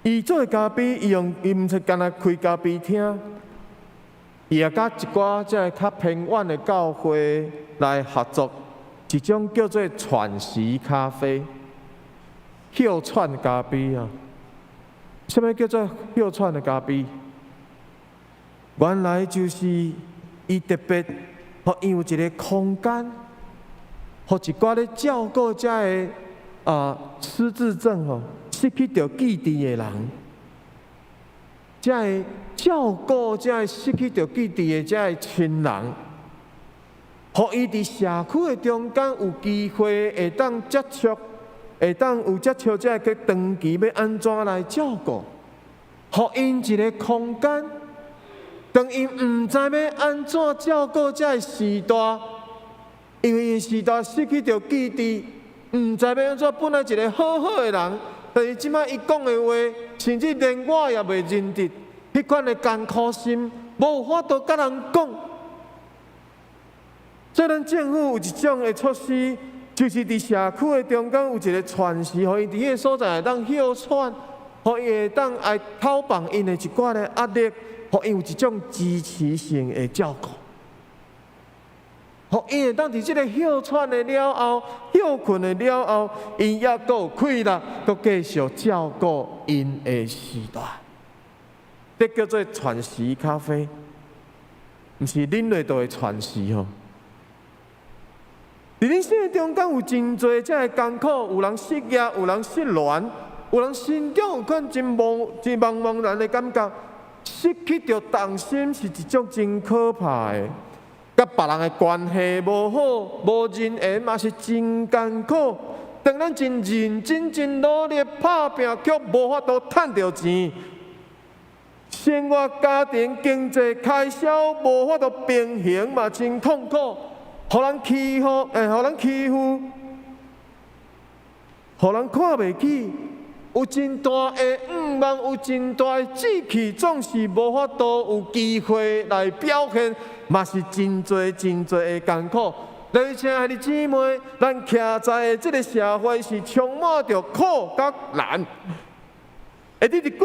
伊做的咖啡，伊用伊毋是干焦開咖啡廳，伊也佮一寡這个較偏遠的教會來合作，一種叫做喘息咖啡、歇喘咖啡啊。啥物叫做歇喘的咖啡？原來就是伊特別，予伊有一个空間，予一寡咧照顧這个失智症吼，失去著記憶的人，這个照顧這个失去著記憶的這个親人，予伊佇社區的中間有機會會當接觸，會當有接觸這个長期欲按怎來照顧，予𪜶一个空間。當𪜶毋知欲按怎照顧這个序大，因為𪜶序大失去著記憶，毋知欲按怎。本來一个好好的人，但是這擺伊講的話，甚至連我也袂認得。彼款的艱苦心，無法度佮人講。所以咱政府有一種的措施，就是佇社區的中間有一个喘息，予𪜶佇彼个所在會當歇喘，予伊會當來透放𪜶的一寡的壓力，予𪜶有一種支持性的照顧，予𪜶會當佇這个歇喘的了後，歇睏的了後，𪜶猶閣有氣力，閣繼續照顧𪜶的序大。這叫做喘息咖啡，毋是啉落就會喘息吼。佇人生中間有真濟這个艱苦，有人失業，有人失戀，有人心中有款真茫、真茫茫然的感覺，失去著重心是一種真可怕的，佮別人的關係無好、無人緣嘛是真艱苦。當咱真認真、真努力拍拚，卻無法度趁著錢，生活、家庭、經濟開銷無法度平衡嘛，真痛苦。予人欺負，予人欺負，予人看袂起，有真大的願望，有真大的志氣，總是無法度有機會來表現，嘛是真濟真濟的艱苦。親愛的姊妹，咱徛在的這个社會是充滿著苦佮難。會佇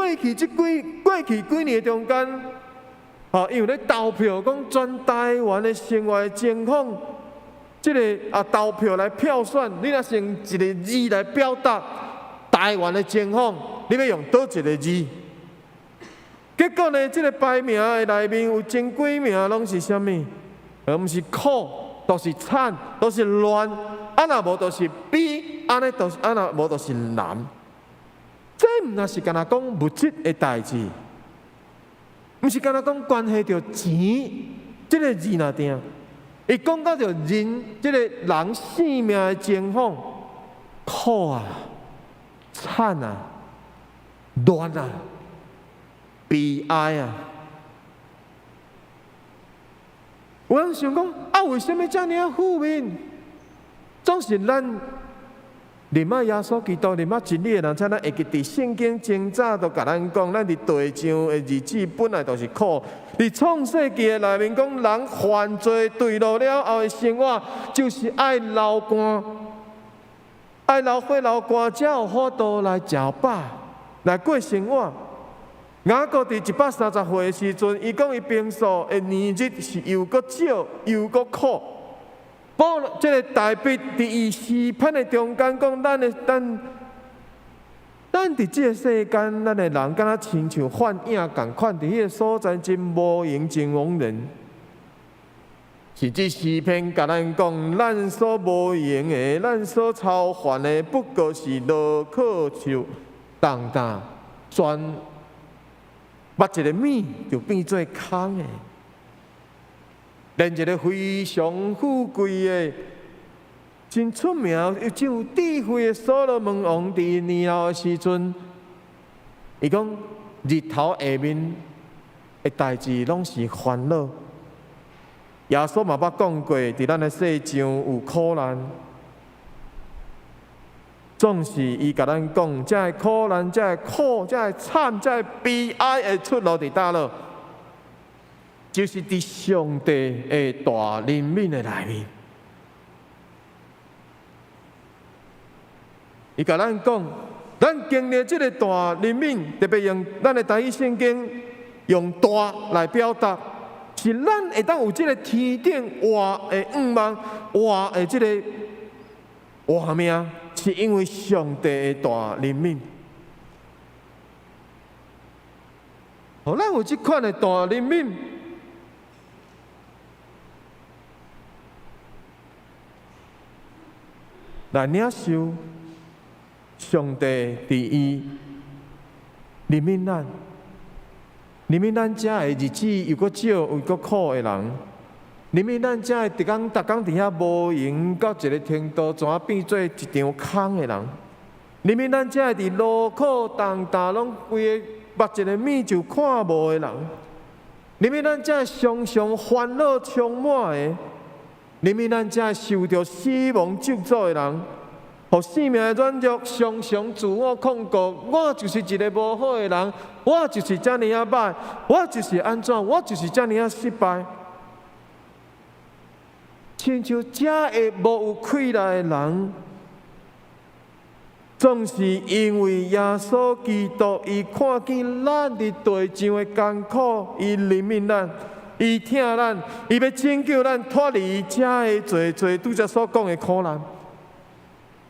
過去幾年中間，因為咧投票講全台灣的生活的情況，這个投票來票選，你若是用一个字來表達台灣的情況，你欲用佗一个字？結果呢，這个排名的內面有真幾名攏是啥物？毋是苦，就是慘，都是亂，若無就是悲，按呢就是若無就是難。這毋若是干焦講物質的代誌，毋是干焦講關係著錢這个字爾爾。伊講到著人這个人性命的情況，苦啊、慘啊、亂啊、悲哀啊。有人想講啊，為啥物遮爾負面？總是咱認捌耶穌基督、認捌真理的人，才咱會記佇聖經真早就共咱講，咱佇地上的日子本來就是苦。佇創世記的內面講，人犯罪墜落了後的生活，就是愛流汗，愛流血流汗，才有法度來食飽，來過生活。雅各佇130歲的時陣，伊講伊平素的年日是又閣少又閣苦。保羅這个大衛佇伊詩篇的中間講，咱佇這个世間，咱的人敢若親像幻影仝款，佇彼个所在真無閒、真枉然。甚至詩篇共咱講，咱所無閒的，咱所操煩的，不過是羅可樹重擔，全抹一个物就變做空的。連一个非常富貴的、真出名又真有智慧的所羅門王，佇年老的時陣，伊講日頭下面的代誌攏是煩惱。耶穌嘛捌講過，佇咱的世上有苦難，總是伊共咱講，這个苦難、這个苦、這个慘、這个悲哀的出路佇佗落？就是佇上帝的大憐憫的內面。伊共咱講，咱經歷這个大憐憫，特別用咱的台語聖經用大來表達，是咱會當有這个天頂活的願望，活的這个活命，是因為上帝的大憐憫。予咱有這款的大憐憫，來領受上帝佇伊憐憫咱，憐憫咱遮个日子又閣少又閣苦的人，憐憫咱遮个逐工逐工佇遐無閒到一个程度，怎啊變做一場空的人？憐憫咱遮个佇勞苦重擔攏規個目一个物就看無的人，憐憫咱遮个常常煩惱充滿的，憐憫咱遮个受著死亡咒詛的人，予生命的軟弱常常自我控告，我就是一个無好的人，我就是遮爾仔歹，我就是按怎，我就是遮爾仔失敗。親像遮个無有氣力的人，總是因為耶穌基督，伊看見咱佇地上的艱苦，伊憐憫咱，伊疼咱，伊欲拯救咱脫離遮个濟濟拄才所講的苦難。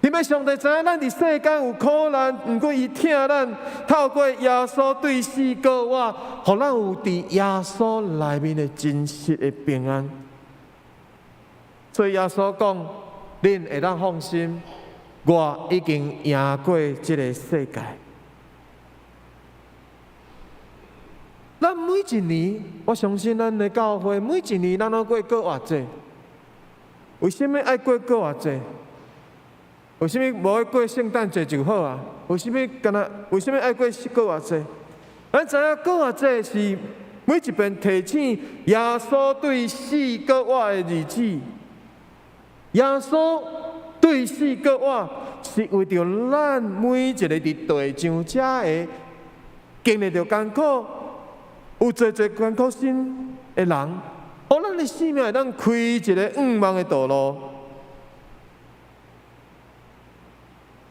因為上帝知影咱佇世間有苦難，毋過伊疼咱，透過耶穌對死復活，予咱有佇耶穌內面的真實的平安。所以耶穌講：恁會當放心，我已經贏過這个世界。咱每一年，我相信咱的教會每一年，咱攏過復活節。為啥物愛過復活節？為啥物無愛過聖誕節就好啊？為啥物敢若？為啥物愛過復活節？咱知影復活節是每一遍提醒耶穌對死復活的日子。耶穌對死復活，是為著咱每一个佇地上遮个經歷著艱苦、有濟濟艱苦心的人，予咱的生命會當開一个願望的道路。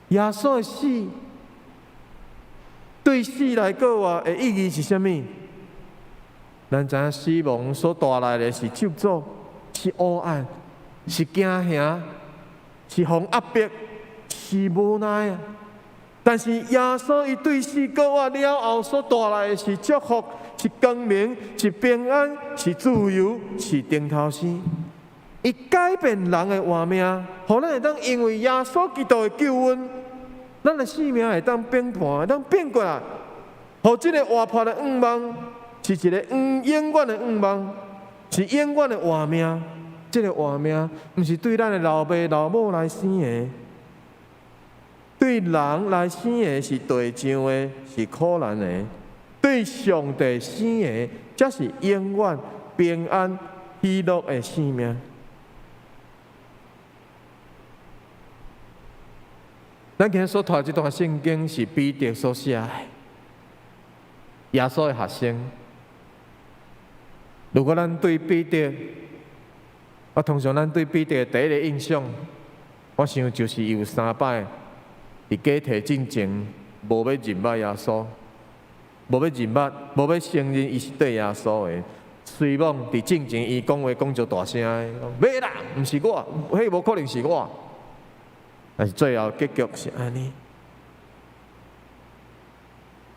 耶穌的死對死來復活的意義是啥物？咱知影死亡所帶來的是咒詛，是黑暗，是驚嚇，是予人壓迫，是無奈啊！但是耶穌伊對死復活了後所帶來的是祝福，是光明，是平安，是自由，是頂頭生。伊改變人的活命，予咱會當因為耶穌基督的救恩，咱的生命會當變盤，會當變過來，予這个活潑的願望是一个永遠的願望，是永遠的活命。這个活命毋是對咱的老爸老母來生的，對人來生的是地上的，是苦難的；對上帝生的，才是永遠平安喜樂的生命。咱今日所讀這段聖經是彼得所寫的，耶穌的學生。如果咱對彼得，我通常咱對彼得的第一個印象，我想就是伊有三擺佇假提進前無欲認捌耶穌，無欲認捌，無欲承認伊是綴耶穌的。雖罔佇進前伊講話講足大聲的，袂啦，毋是我，彼無可能是我。但是最後結局是按呢，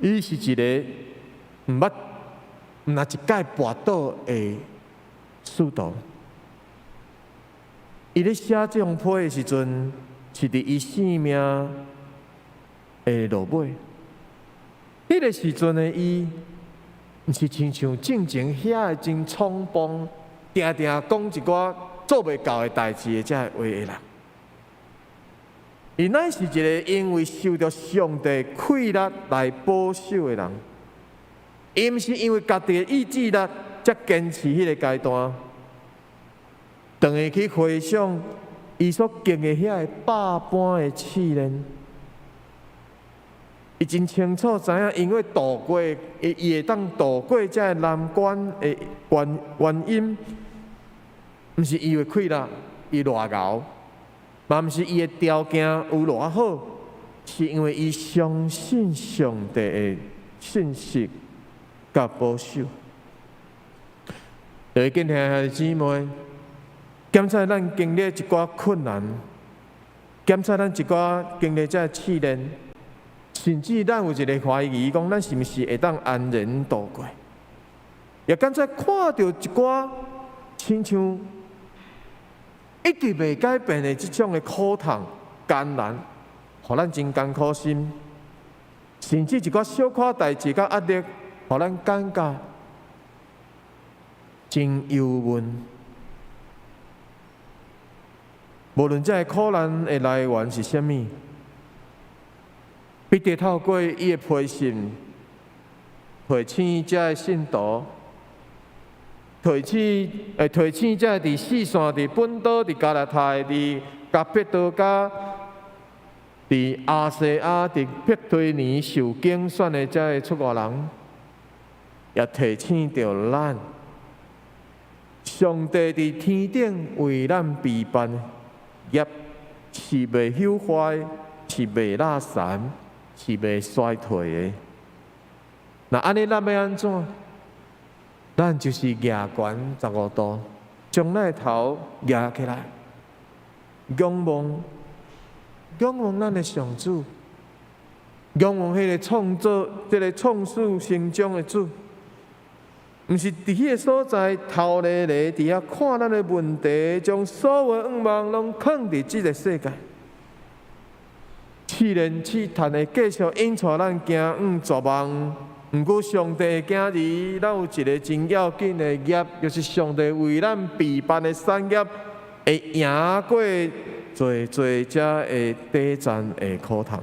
伊是一个毋捌，毋若一擺跋倒的使徒。伊咧寫這封批的時陣，是佇伊性命的落尾。彼個時陣的伊，毋是親像進前遐個真衝動，定定講一寡做袂到的代誌的這个話的人。伊乃是一個因為受著上帝氣力來保守的人。伊毋是因為家己的意志力才堅持彼個階段。當伊去回想伊所經歷遐個百般的試煉，伊真清楚知影，因為渡過，伊伊會當渡過這个難關的原因，毋是伊的氣力，伊偌𠢕，嘛毋是伊的條件有偌好，是因為伊相信上帝的信實佮保守。各位敬聽兄弟姊妹，檢查咱經歷一寡困難，檢查咱一寡經歷這个試煉，甚至咱有一个懷疑，講咱是毋是會當安然度過？也敢才看著一寡親像一直袂改變的這種的苦痛艱難，予咱真艱苦心，甚至一寡小可代誌佮壓力，予咱感覺真憂悶。無論這个苦難的來源是啥物，彼得透過伊的批信，提醒這个信徒，提醒這个佇四線、佇本都、佇加拉太、佇加彼多加、佇亞細亞、佇庇推尼受揀選的這个出外人，也提醒著咱，上帝佇天頂為咱備辦業是袂朽壞，是袂落殘，是袂衰退的。若按呢，咱欲按怎？咱就是蜈懸15度，將咱的頭蜈起來，仰望，仰望咱的上主，仰望彼個創造、這个創始成終的主。毋是佇彼个所在頭咧咧佇遐看咱的問題，將所有的願望攏囥佇這个世界。試煉試探會繼續引帶咱行往絕望。毋過上帝的囝兒，咱有一个真要緊的業，就是上帝為咱備辦的產業，會贏過濟濟這个短暫的苦痛。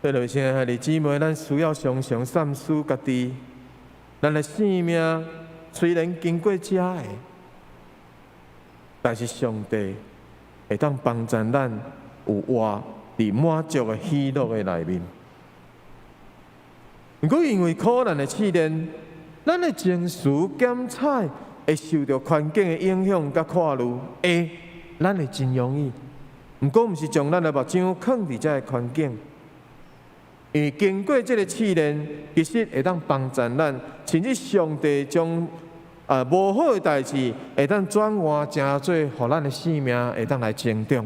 對了，親愛的姊妹，咱需要常常三思家己，咱的生命雖然經過這个，但是上帝會當幫助咱有活佇滿足的喜樂的內面。毋過因為苦難的試煉，咱的情緒檢採會受著環境的影響佮看慮，會，咱會真容易。毋過毋是將咱的目睭囥佇這个環境。因為經過這个試煉，其實會當幫助咱，甚至上帝將無好的代誌會當轉換成做，予咱的生命會當來成長，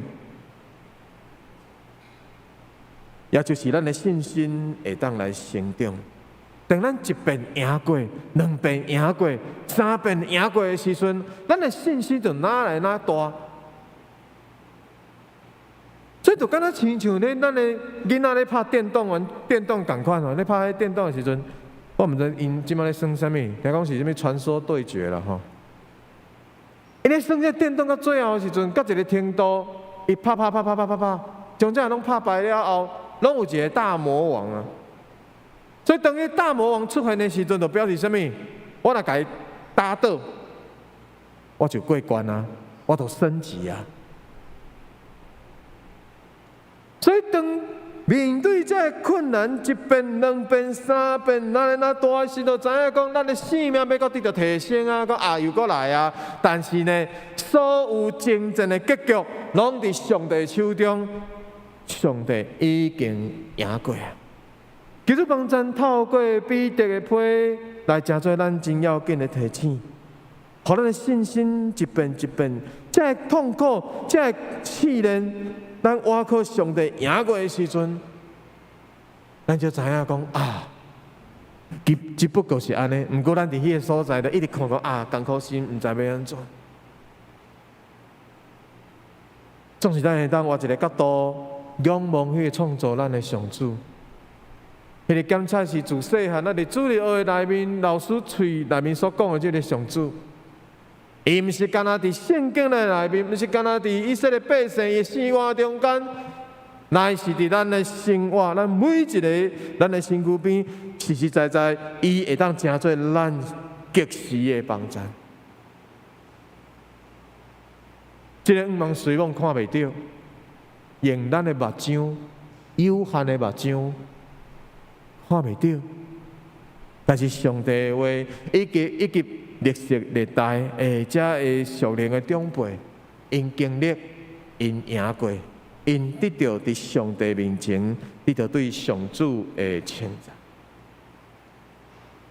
也就是咱的信心會當來成長。當咱一遍贏過、兩遍贏過、三遍贏過的時陣，咱的信心就愈來愈大。所以就敢若親像咧，咱的囡仔咧拍電動玩電動仝款吼，咧拍彼電動的時陣，我毋知𪜶這擺咧耍啥物，聽講是啥物傳說對決啦吼。𪜶咧耍這電動到最後的時陣，到一个程度，伊拍拍拍拍拍拍拍，將這个攏拍敗了後，攏有一个大魔王啊。所以當彼大魔王出現的時陣，就表示啥物？我若共伊打倒，我就過關啊，我就升級啊。所以當面對這个困難，一遍、兩遍、三遍，愈來愈大的時，就知影講，咱的生命欲閣得著提升啊，閣啊又閣來啊。但是呢，所有征戰的結局，攏佇上帝手中，上帝已經贏過啊。求主幫咱透過彼得的批來，成做咱真要緊的提醒，予咱的信心一遍一遍，這个痛苦，這个試煉。咱倚靠上帝贏過的時陣，咱就知影講啊，只只不過是按呢，毋過咱佇彼个所在，就一直看講啊，艱苦心，毋知欲按怎。總是咱會當換一个角度，仰望彼个創造咱的上主。彼个檢測是自細漢，咱佇主日學的內面，老師喙內面所講的這个上主，伊毋是干焦佇聖經的內面，毋是干焦佇以色列百姓的生活中間，乃是佇咱的生活，咱每一个咱的身軀邊，實實在在，伊會當成做咱及時的幫助。這个向望雖罔看袂著，用咱的目睭，有限的目睭看袂著，但是上帝的話以及歷世歷代的這个屬靈的長輩，𪜶經歷，𪜶贏過，𪜶得著佇上帝面前，得著對上主的稱讚。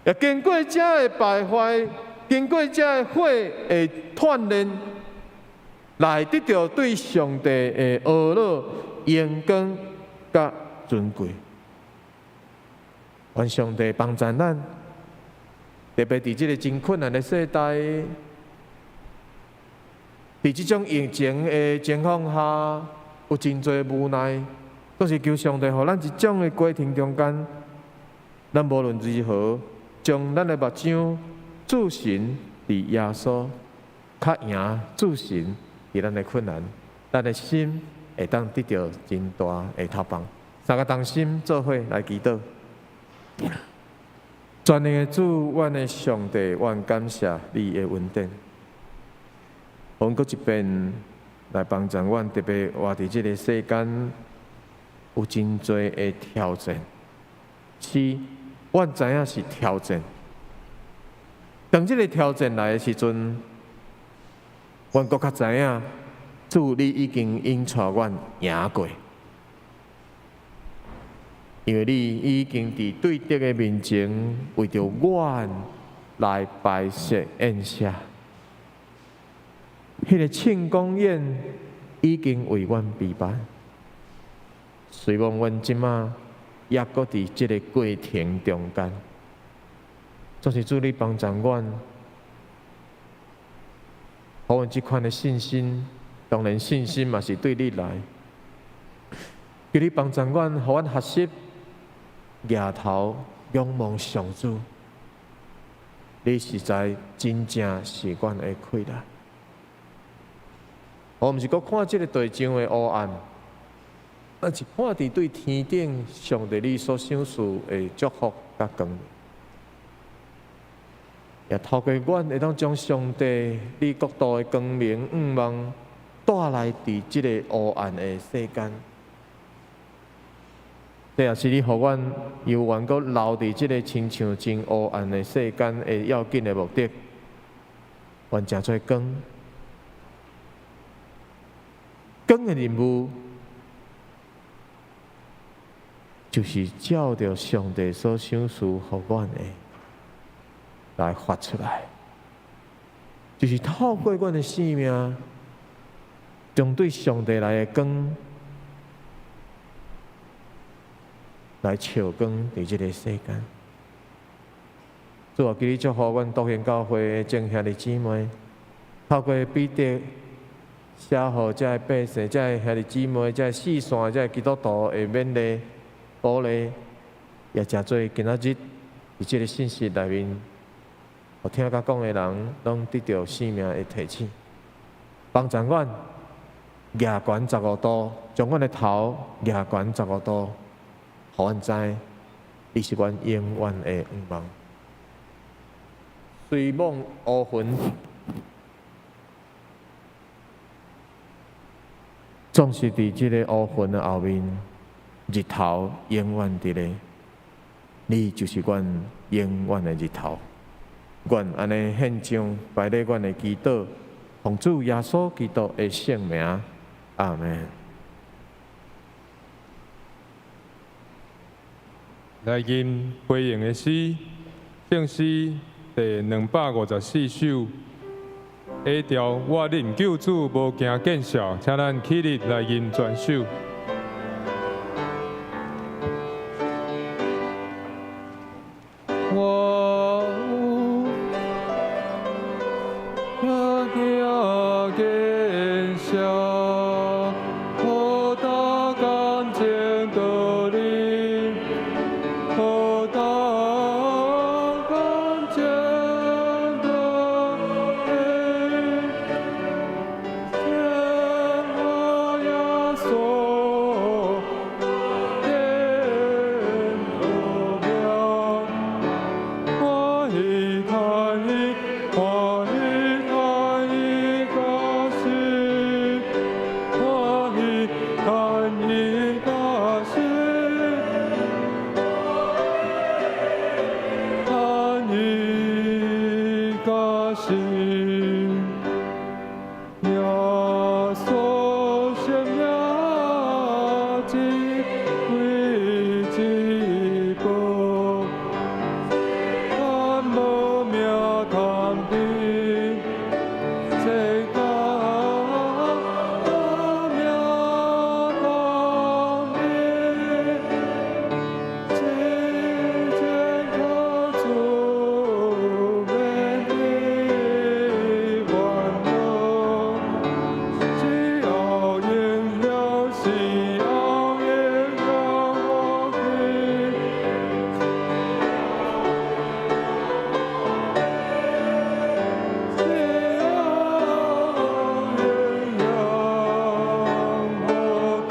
也經過這个敗壞，經過這个火的鍛鍊，來得著對上帝的呵咾、榮光佮尊貴。願上帝幫助咱，特別佇這个真困難的世代，佇這種疫情的情況下，有真濟無奈，閣是求上帝予咱這種的過程中間，咱無論如何，將咱的目睭注神佇耶穌，較贏注神佇咱的困難，咱的心會當得著真大的透放。三个同心做伙來祈禱。全能的主，阮的上帝，阮感謝你的恩典。予阮閣一遍來幫助阮，特別活佇這个世間，有真濟的挑戰。是，阮知影是挑戰。當這个挑戰來的時陣，阮閣較知影，主你已經引帶阮贏過。因為你已經佇對敵的面前，為著阮來擺設宴席。彼个慶功宴已經為阮備辦。雖罔阮這馬猶閣佇這个過程中間，總是主你幫助阮，予阮這款的信心，當然信心嘛是對你來。求你幫助阮，予阮學習舉頭仰望上主，你實在真正是阮的氣力。我毋是閣看這个地上的黑暗，而是看佇對天頂上帝你所賞賜的祝福佮光明。也透過阮會當將上帝你國度的光明向望帶來佇這个黑暗的世間。這也是你予阮猶原閣留佇這个親像真黑暗的世間的要緊的目的。願成做光，光的任務就是照著上帝所賞賜予阮的來發出來，就是透過阮的生命，將對上帝來的光來照光佇這个世間。主啊，求你祝福阮獨行教會的眾兄弟姊妹，透過彼得寫予這个百姓、這个兄弟姊妹、這个四散、這个基督徒的勉勵、鼓勵，也誠做今仔日佇這个信息內面，予聽甲講的人攏得著生命的提醒，幫助阮舉懸15度，將阮的頭舉懸十五度，予阮知，你是阮永遠的向望。雖罔烏雲，總是佇這个烏雲的後面，日頭永遠佇咧。你就是阮永遠的日頭。阮按呢獻上擺咧阮的祈禱，奉主耶穌基督的聖名，阿們。來吟回應的詩，聖詩第254首，下調我認救主無驚見笑，請咱起立來吟全首。我行見識，何大感情道理，何大感情道理，天耶穌天道歡喜歡喜歡喜歡喜高興，歡喜歡喜高興，歡喜高興。耶穌生命至貴至寶，咱無命通比，世間無命通比，一千可出免得煩惱，只要用了，只要用了我去。只要用了我去，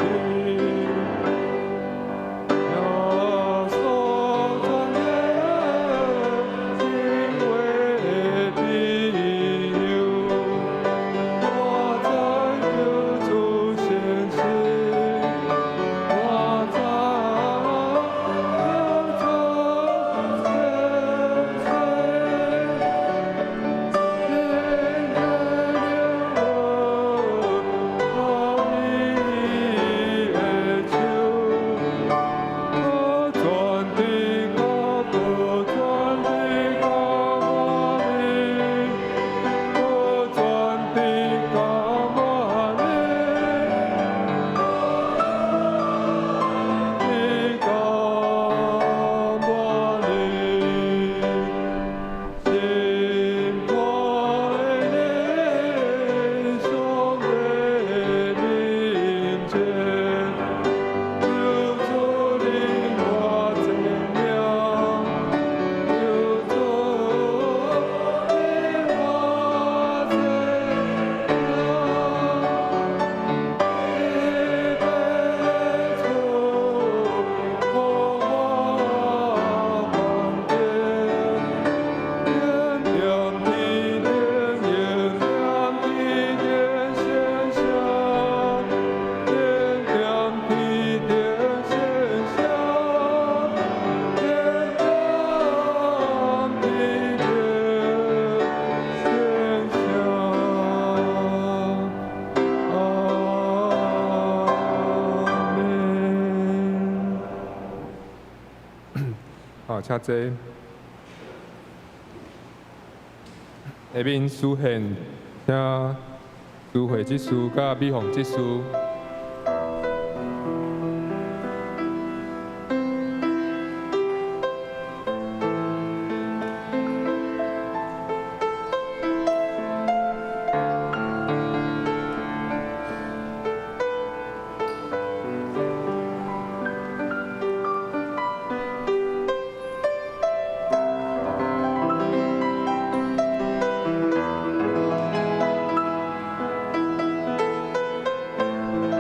耶穌傳的真話庇佑，我知求主顯實，我知求主顯實。天我伊的手，無全地甲無全地甲我哩，無全地甲我哩，地甲我哩。心肝的上帝面前，求主領我前命，求主領我前命，預備處予我方便。點點天頂，點點天頂顯聖，點點天頂顯聖，點點天頂顯聖。阿們。好，請坐。下面書獻，請蘇慧執事佮美鳳執事。主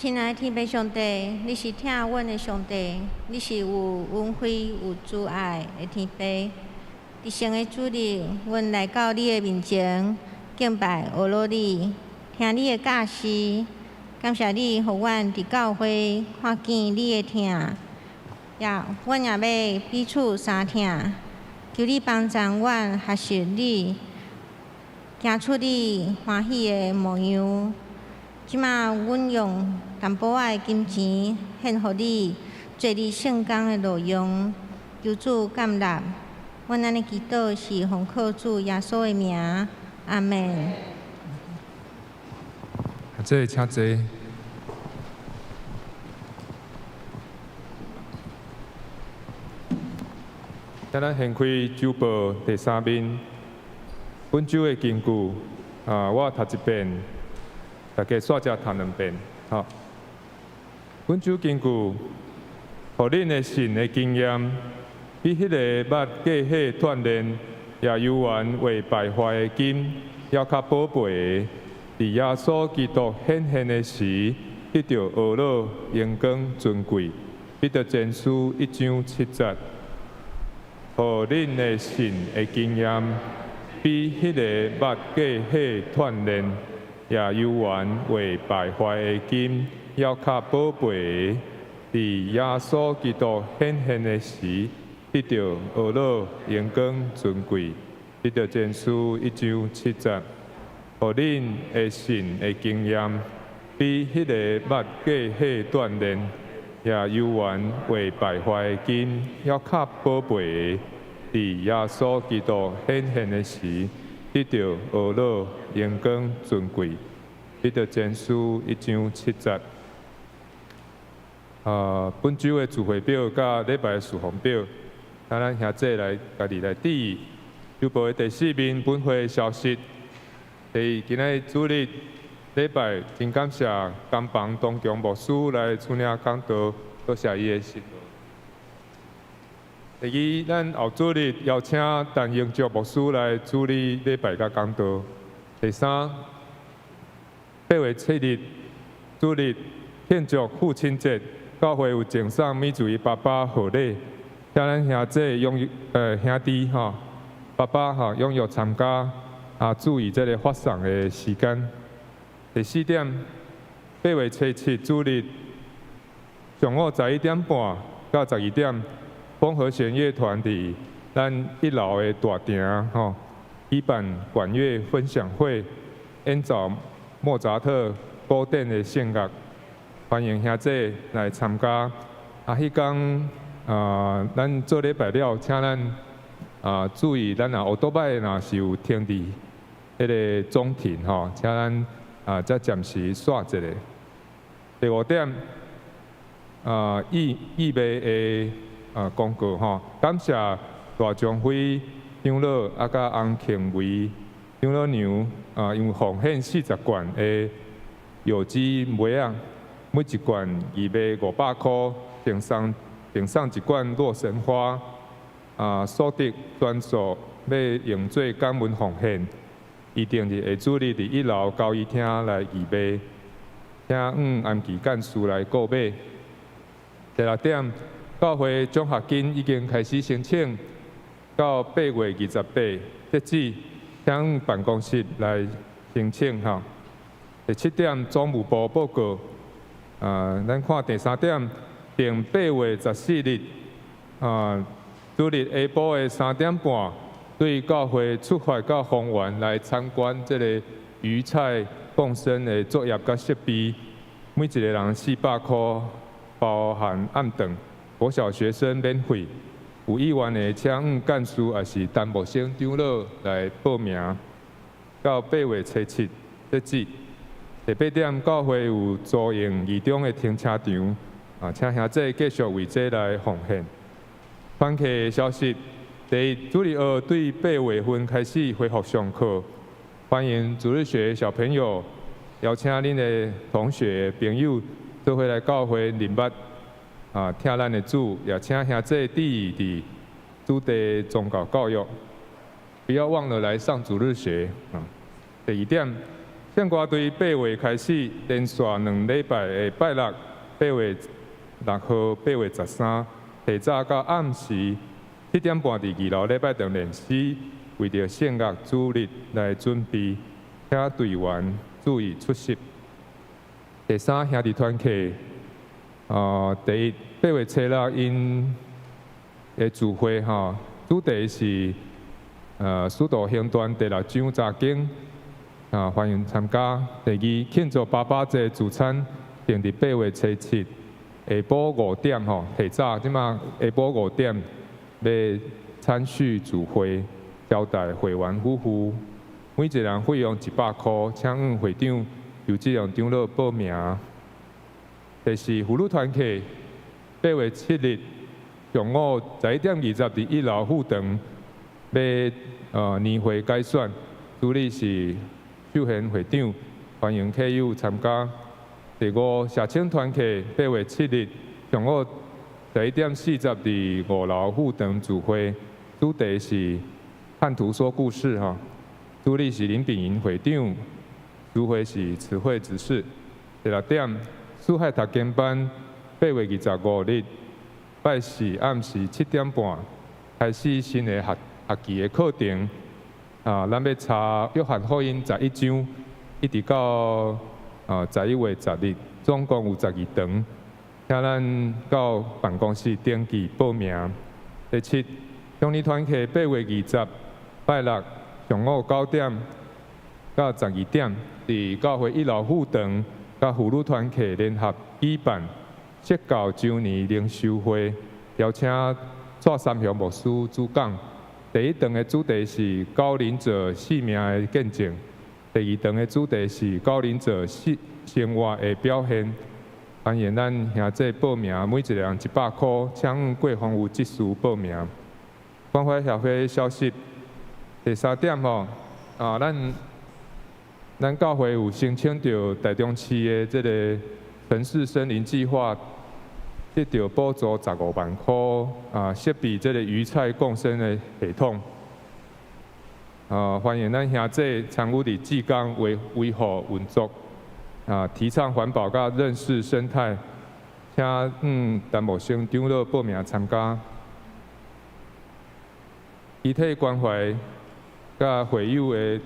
親愛的天父上帝，你是疼阮的上帝，你是有恩惠、有慈愛的天父。佇聖的主日，阮來到你的面前，敬拜阿羅你，聽你的教示。感謝你，予阮佇教會看見你的疼，也阮也欲彼此相疼。求你幫助阮學習你，行出你歡喜的模樣。這馬阮用淡薄仔的金錢獻予你，做你聖工的路用。求主感納。阮按呢祈禱是奉靠主耶穌的名，阿門。這請坐。請咱掀開週報第三面，本週的根據啊，我讀一遍，大家煞只讀兩遍，吼。本週根據，予恁的信的經驗，比彼個捌過火鍛鍊，也猶原未敗壞的金，猶較寶貝的，佇耶穌基督顯現的時，得著呵咾、榮光、尊貴。彼得前書一章七節。予恁的信的經驗，比彼個捌過火鍛鍊，也猶原未敗壞的金，猶較寶貝的，佇耶穌基督顯現的時，得著呵咾、榮光、尊貴。彼得前書一章七節。予恁的信的經驗，比彼個捌過火鍛鍊，也猶原未敗壞的金，猶較寶貝的，佇耶穌基督顯現的時，得著呵咾、榮光、尊貴。彼得前書一章七節。本週的聚會表佮禮拜的事奉表，請咱兄弟來家己來注意。週報的第四面，本會消息。第二，今仔日主日禮拜，真感謝甘房東強牧師來出領講道，多謝伊的信勞。第二，咱後主日邀請陳英卓牧師來主理禮拜佮講道。第三，8月7日主日慶祝父親節，教會有贈送美珠伊爸爸賀禮，請咱兄弟踴躍兄弟吼，爸爸吼踴躍參加，啊，注意這个發送的時間。第四點，8月7主日上午11點半到12點，風和弦樂團佇咱一樓的大廳吼舉辦管樂分享會，演奏莫扎特古典的聖樂，歡迎兄弟來參加。啊，彼工啊，咱做禮拜了，請咱啊注意，咱若烏多擺若是有停佇彼个中庭吼，請咱啊才暫時煞一下。第五點，啊義賣的啊廣告吼，感謝大將輝長老啊，佮洪慶維長老娘啊，因為奉獻40罐的有機麥仔，每一罐義賣500箍，贈送一罐洛神花，啊，所得全數欲用做感恩奉獻。預定佇下主日佇一樓交誼廳來義賣，請向安琪幹事來購買。第六點，教會獎學金已經開始申請，到8月28截止，請向辦公室來申請吼。第七點，總務部報告，啊，咱看第三點，定8月14日，啊，主日下晡的3點半。對教會出發到豐原來參觀這个魚菜共生的作業佮設備，每一个人400箍，包含暗頓。國小學生免費。有意願的，請向幹事抑是陳木生長老來報名。到8月7截止。第八點，教會有租用二中的停車場，啊，請兄弟繼續為這來奉獻。團契消息。第一，主日學對八月份開始恢復上課，歡迎主日學小朋友，邀請恁的同學朋友做伙來教會認捌，啊，聽咱的主，也請兄弟注意佇主題宗教教育，不要忘了來上主日學啊。第二點，聖歌隊八月開始，連續兩禮拜的拜六8月6號、8月13，提早到暗時7點半佇二樓禮拜堂練詩，為著聖樂主日來準備，請隊員注意出席。第三，兄弟團契，第一，8月初六𪜶的聚會吼，主題是使徒行傳第六章查經，啊，歡迎參加。第二，慶祝爸爸節聚餐，定佇8月初七下晡五點吼，提早這馬下晡五點欲餐敘聚會，招待會員夫婦，每一個人費用100箍，請向會長尤志勇長老報名。第四，婦女團契8月7日上午11點20佇一樓副堂欲年會改選，主理是秀賢會長，歡迎客友參加。第五，社青團契8月7日上午11點40佇五樓副堂聚會，主題是看圖說故事吼，主理是林炳雲會長，主會是慈惠執事。第六點，四海讀經班8月25日拜四暗時7點半開始新的學學期的課程。啊，咱欲查約翰福音11章，一直到11月10日，總共有12堂。請咱到辦公室登記報名。第七，鄉里團契8月20拜六上午9點到12點，佇教會一樓副堂，佮婦女團契聯合舉辦釋教週年靈修會，邀請蔡三雄牧師主講。第一堂的主題是高齡者生命的見證，第二堂的主題是高齡者生生活的表現。歡迎咱兄弟報名，每一個人100箍，請向郭宏武執事報名。關懷協會消息，第三點吼，啊，咱教會有申請著台中市的這个城市森林計劃，得著補助15萬箍，啊，設備這个魚菜共生的系統。啊，歡迎咱兄弟參與佇志工維維護運作，啊，提倡環保佮認識生態，請陳木生長老報名參加。肢體關懷佮會友的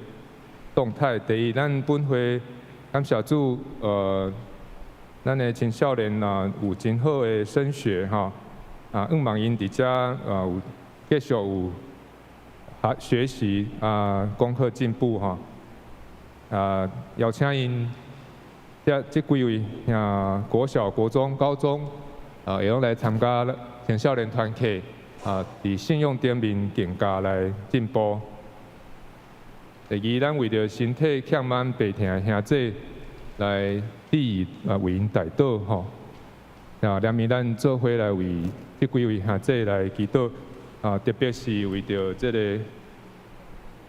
動態，第一，咱本會感謝主，咱的青少年啊有真好的升學吼，啊，向望𪜶佇遮有繼續有學習啊，功課進步吼，啊，邀請𪜶這幾位啊，國小、國中、高中啊，會用來參加青少年團契啊，佇信仰頂面更加來進步。第二，咱為著身體欠慢病疼的兄弟來致意啊，為𪜶代禱吼。啊，連綿咱做伙來為這幾位兄弟來祈禱啊，特別是為著這个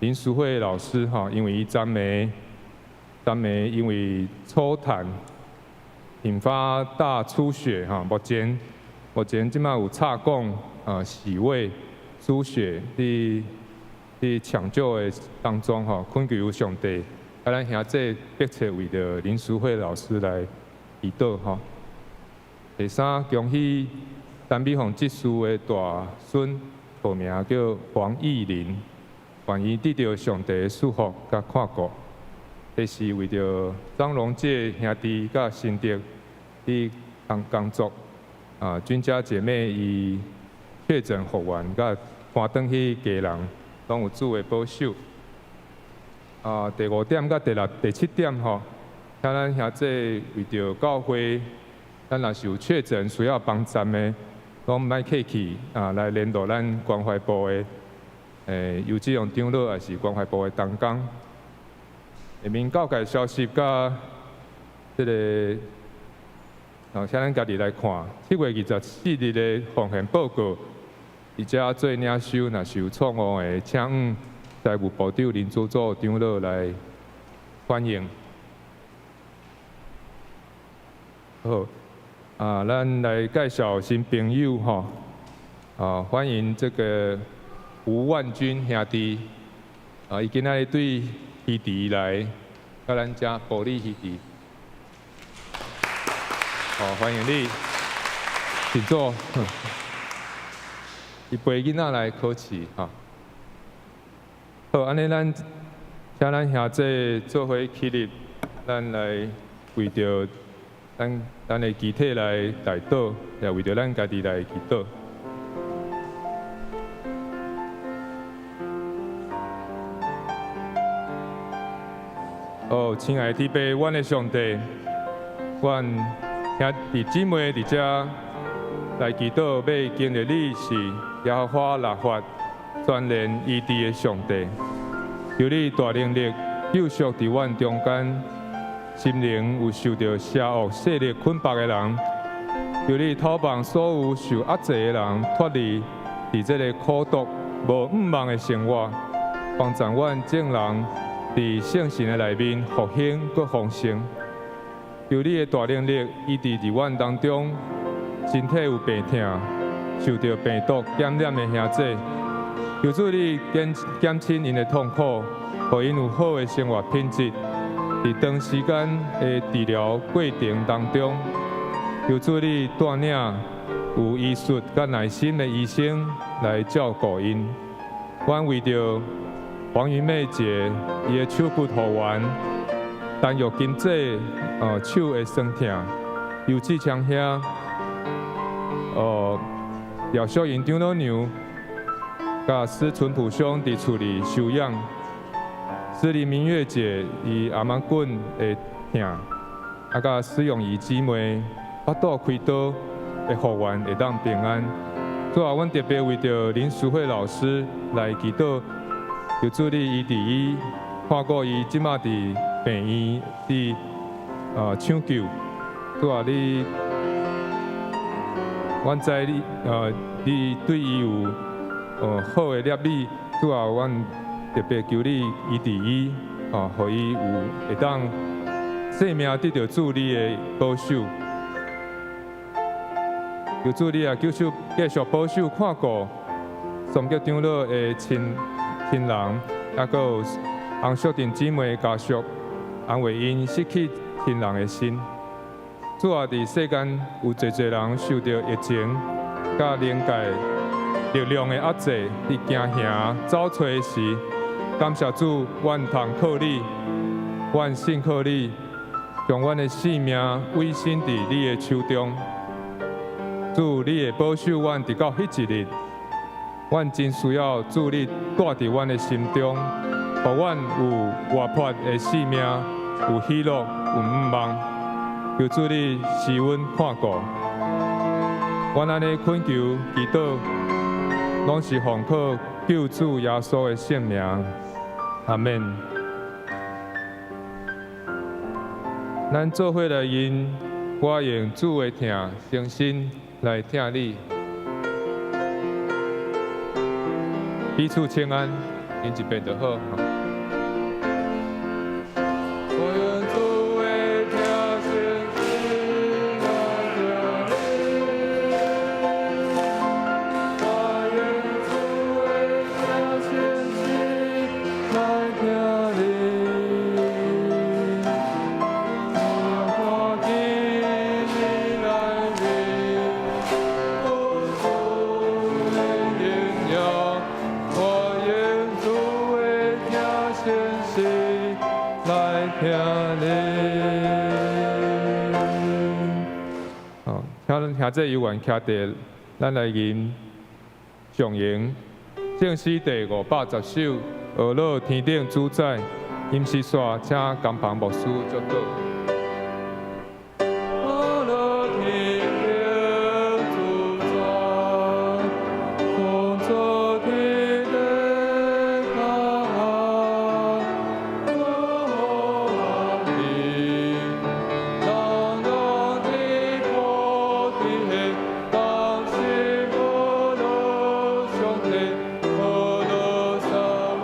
林淑慧老師吼，因為伊昨暝昨暝因為抽痰引發大出血吼，目前這馬有插管啊、洗胃、輸血佇搶救的當中吼，懇求上帝，啊，咱兄弟迫切為著林淑慧老師來祈禱吼。第三，恭喜陳美鳳執事的大孫，號名叫黃義林，願伊得著上帝的祝福佮看顧。第四，為著張榮介兄弟佮新竹佇工作，啊，君家姐妹伊確診復原，佮搬轉去基隆，攏有主的保守。啊，第五點佮第六、第七點吼，請咱兄弟為著教會，咱若是有確診需要幫助的，攏莫客氣啊，來聯絡咱關懷部的尤志勇長老，抑是關懷部的同工。下面教界消息佮這个，啊，請咱家己來看，7月24日的奉獻報告，佇遮做領收，若是有錯誤的，請向財務部長林主座長老來反映。好，啊，咱來介紹新朋友吼，啊，歡迎這个吳萬軍兄弟，啊，伊今仔日對魚池來。佮咱遮保利彼伫。好，歡迎你，請坐。伊陪囡仔來考試，哈。好，按呢咱請咱兄弟做伙起立，咱來為著咱的肢體來代禱，也為著咱家己來祈禱。哦，親愛的天父，阮的上帝，阮兄弟姊妹佇遮來祈禱，欲經歷你是耶和華律法全然醫治的上帝，求你大能力救贖佇阮中間，心靈有受著邪惡勢力捆綁的人，求你透放所有受壓制的人脫離佇這个苦毒無盼望的生活，幫助阮眾人佇聖神的內面復興閣豐盛。求你的大能力醫治佇阮當中，身體有病痛、受著病毒感染的兄弟，求主你減輕𪜶的痛苦，予𪜶有好的生活品質。佇長時間的治療過程當中，求主你帶領有醫術佮耐心的醫生來照顧𪜶。阮為著黃雲妹姐伊的手骨復原，陳玉金姐手的酸痛，尤志強兄，廖淑英長老娘，佮施淳朴兄佇厝裡休養，施林明月姐伊頷蠓骨的疼，佮施永儀姊妹腹肚開刀的復原會當平安。主啊，阮特別為著林淑慧老師來祈禱，求主你醫治伊，看顧伊這馬佇病院佇搶救。主啊，你，阮知你對伊有好的立意。主啊，阮特別求你醫治伊，予伊有會當生命得著主你的保守。求主你也繼續保守看顧宋吉長老的親人，閣有洪淑珍姊妹的家屬，安慰𪜶失去親人的心。主啊，佇世間有濟濟人受著疫情佮靈界力量的壓制，佇驚嚇走揣時，感謝主，阮通靠你，阮信靠你，將阮的性命委身佇你的手中。主，你會保守阮直到彼一日。阮真需要主你帶佇阮的心中，予阮有活潑的生命，有喜樂，有盼望。求主你賜阮看顧。阮按呢懇求祈禱，攏是奉靠救主耶穌的聖名。阿們。咱做伙來吟，我用主的疼，誠心來疼你。彼此請安，吟一遍就好。我用主的疼，誠心來疼你。我用主的疼，誠心來疼你。我看見你內面有主的榮耀，我用主的疼，誠心來疼你。好，請咱兄弟有緣徛佇，咱來吟上詠聖詩第510首，呵咾天頂主宰，音詩煞，請江鵬牧師祝禱。呵咾天頂主宰，創造天地甲海，人人伫菩提下，同心呵咾上帝，呵咾三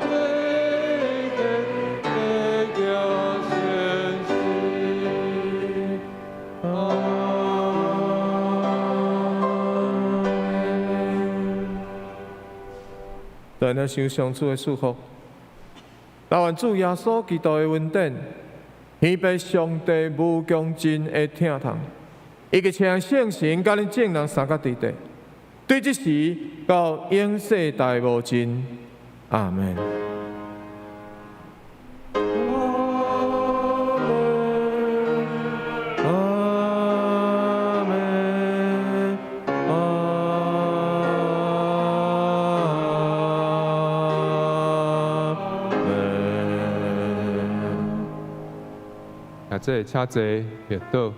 位一體，得行善事。阿們。咱來受上主的祝福。但願主耶穌基督的恩典、天父上帝無窮盡的疼痛，伊會請聖神佮恁眾人相佮佇底，對這時到永世代無盡。阿門。阿門，阿門。啊，這請坐，默禱。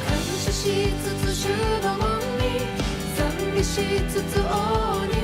感謝しつつ主の門に、賛美しつつ王に。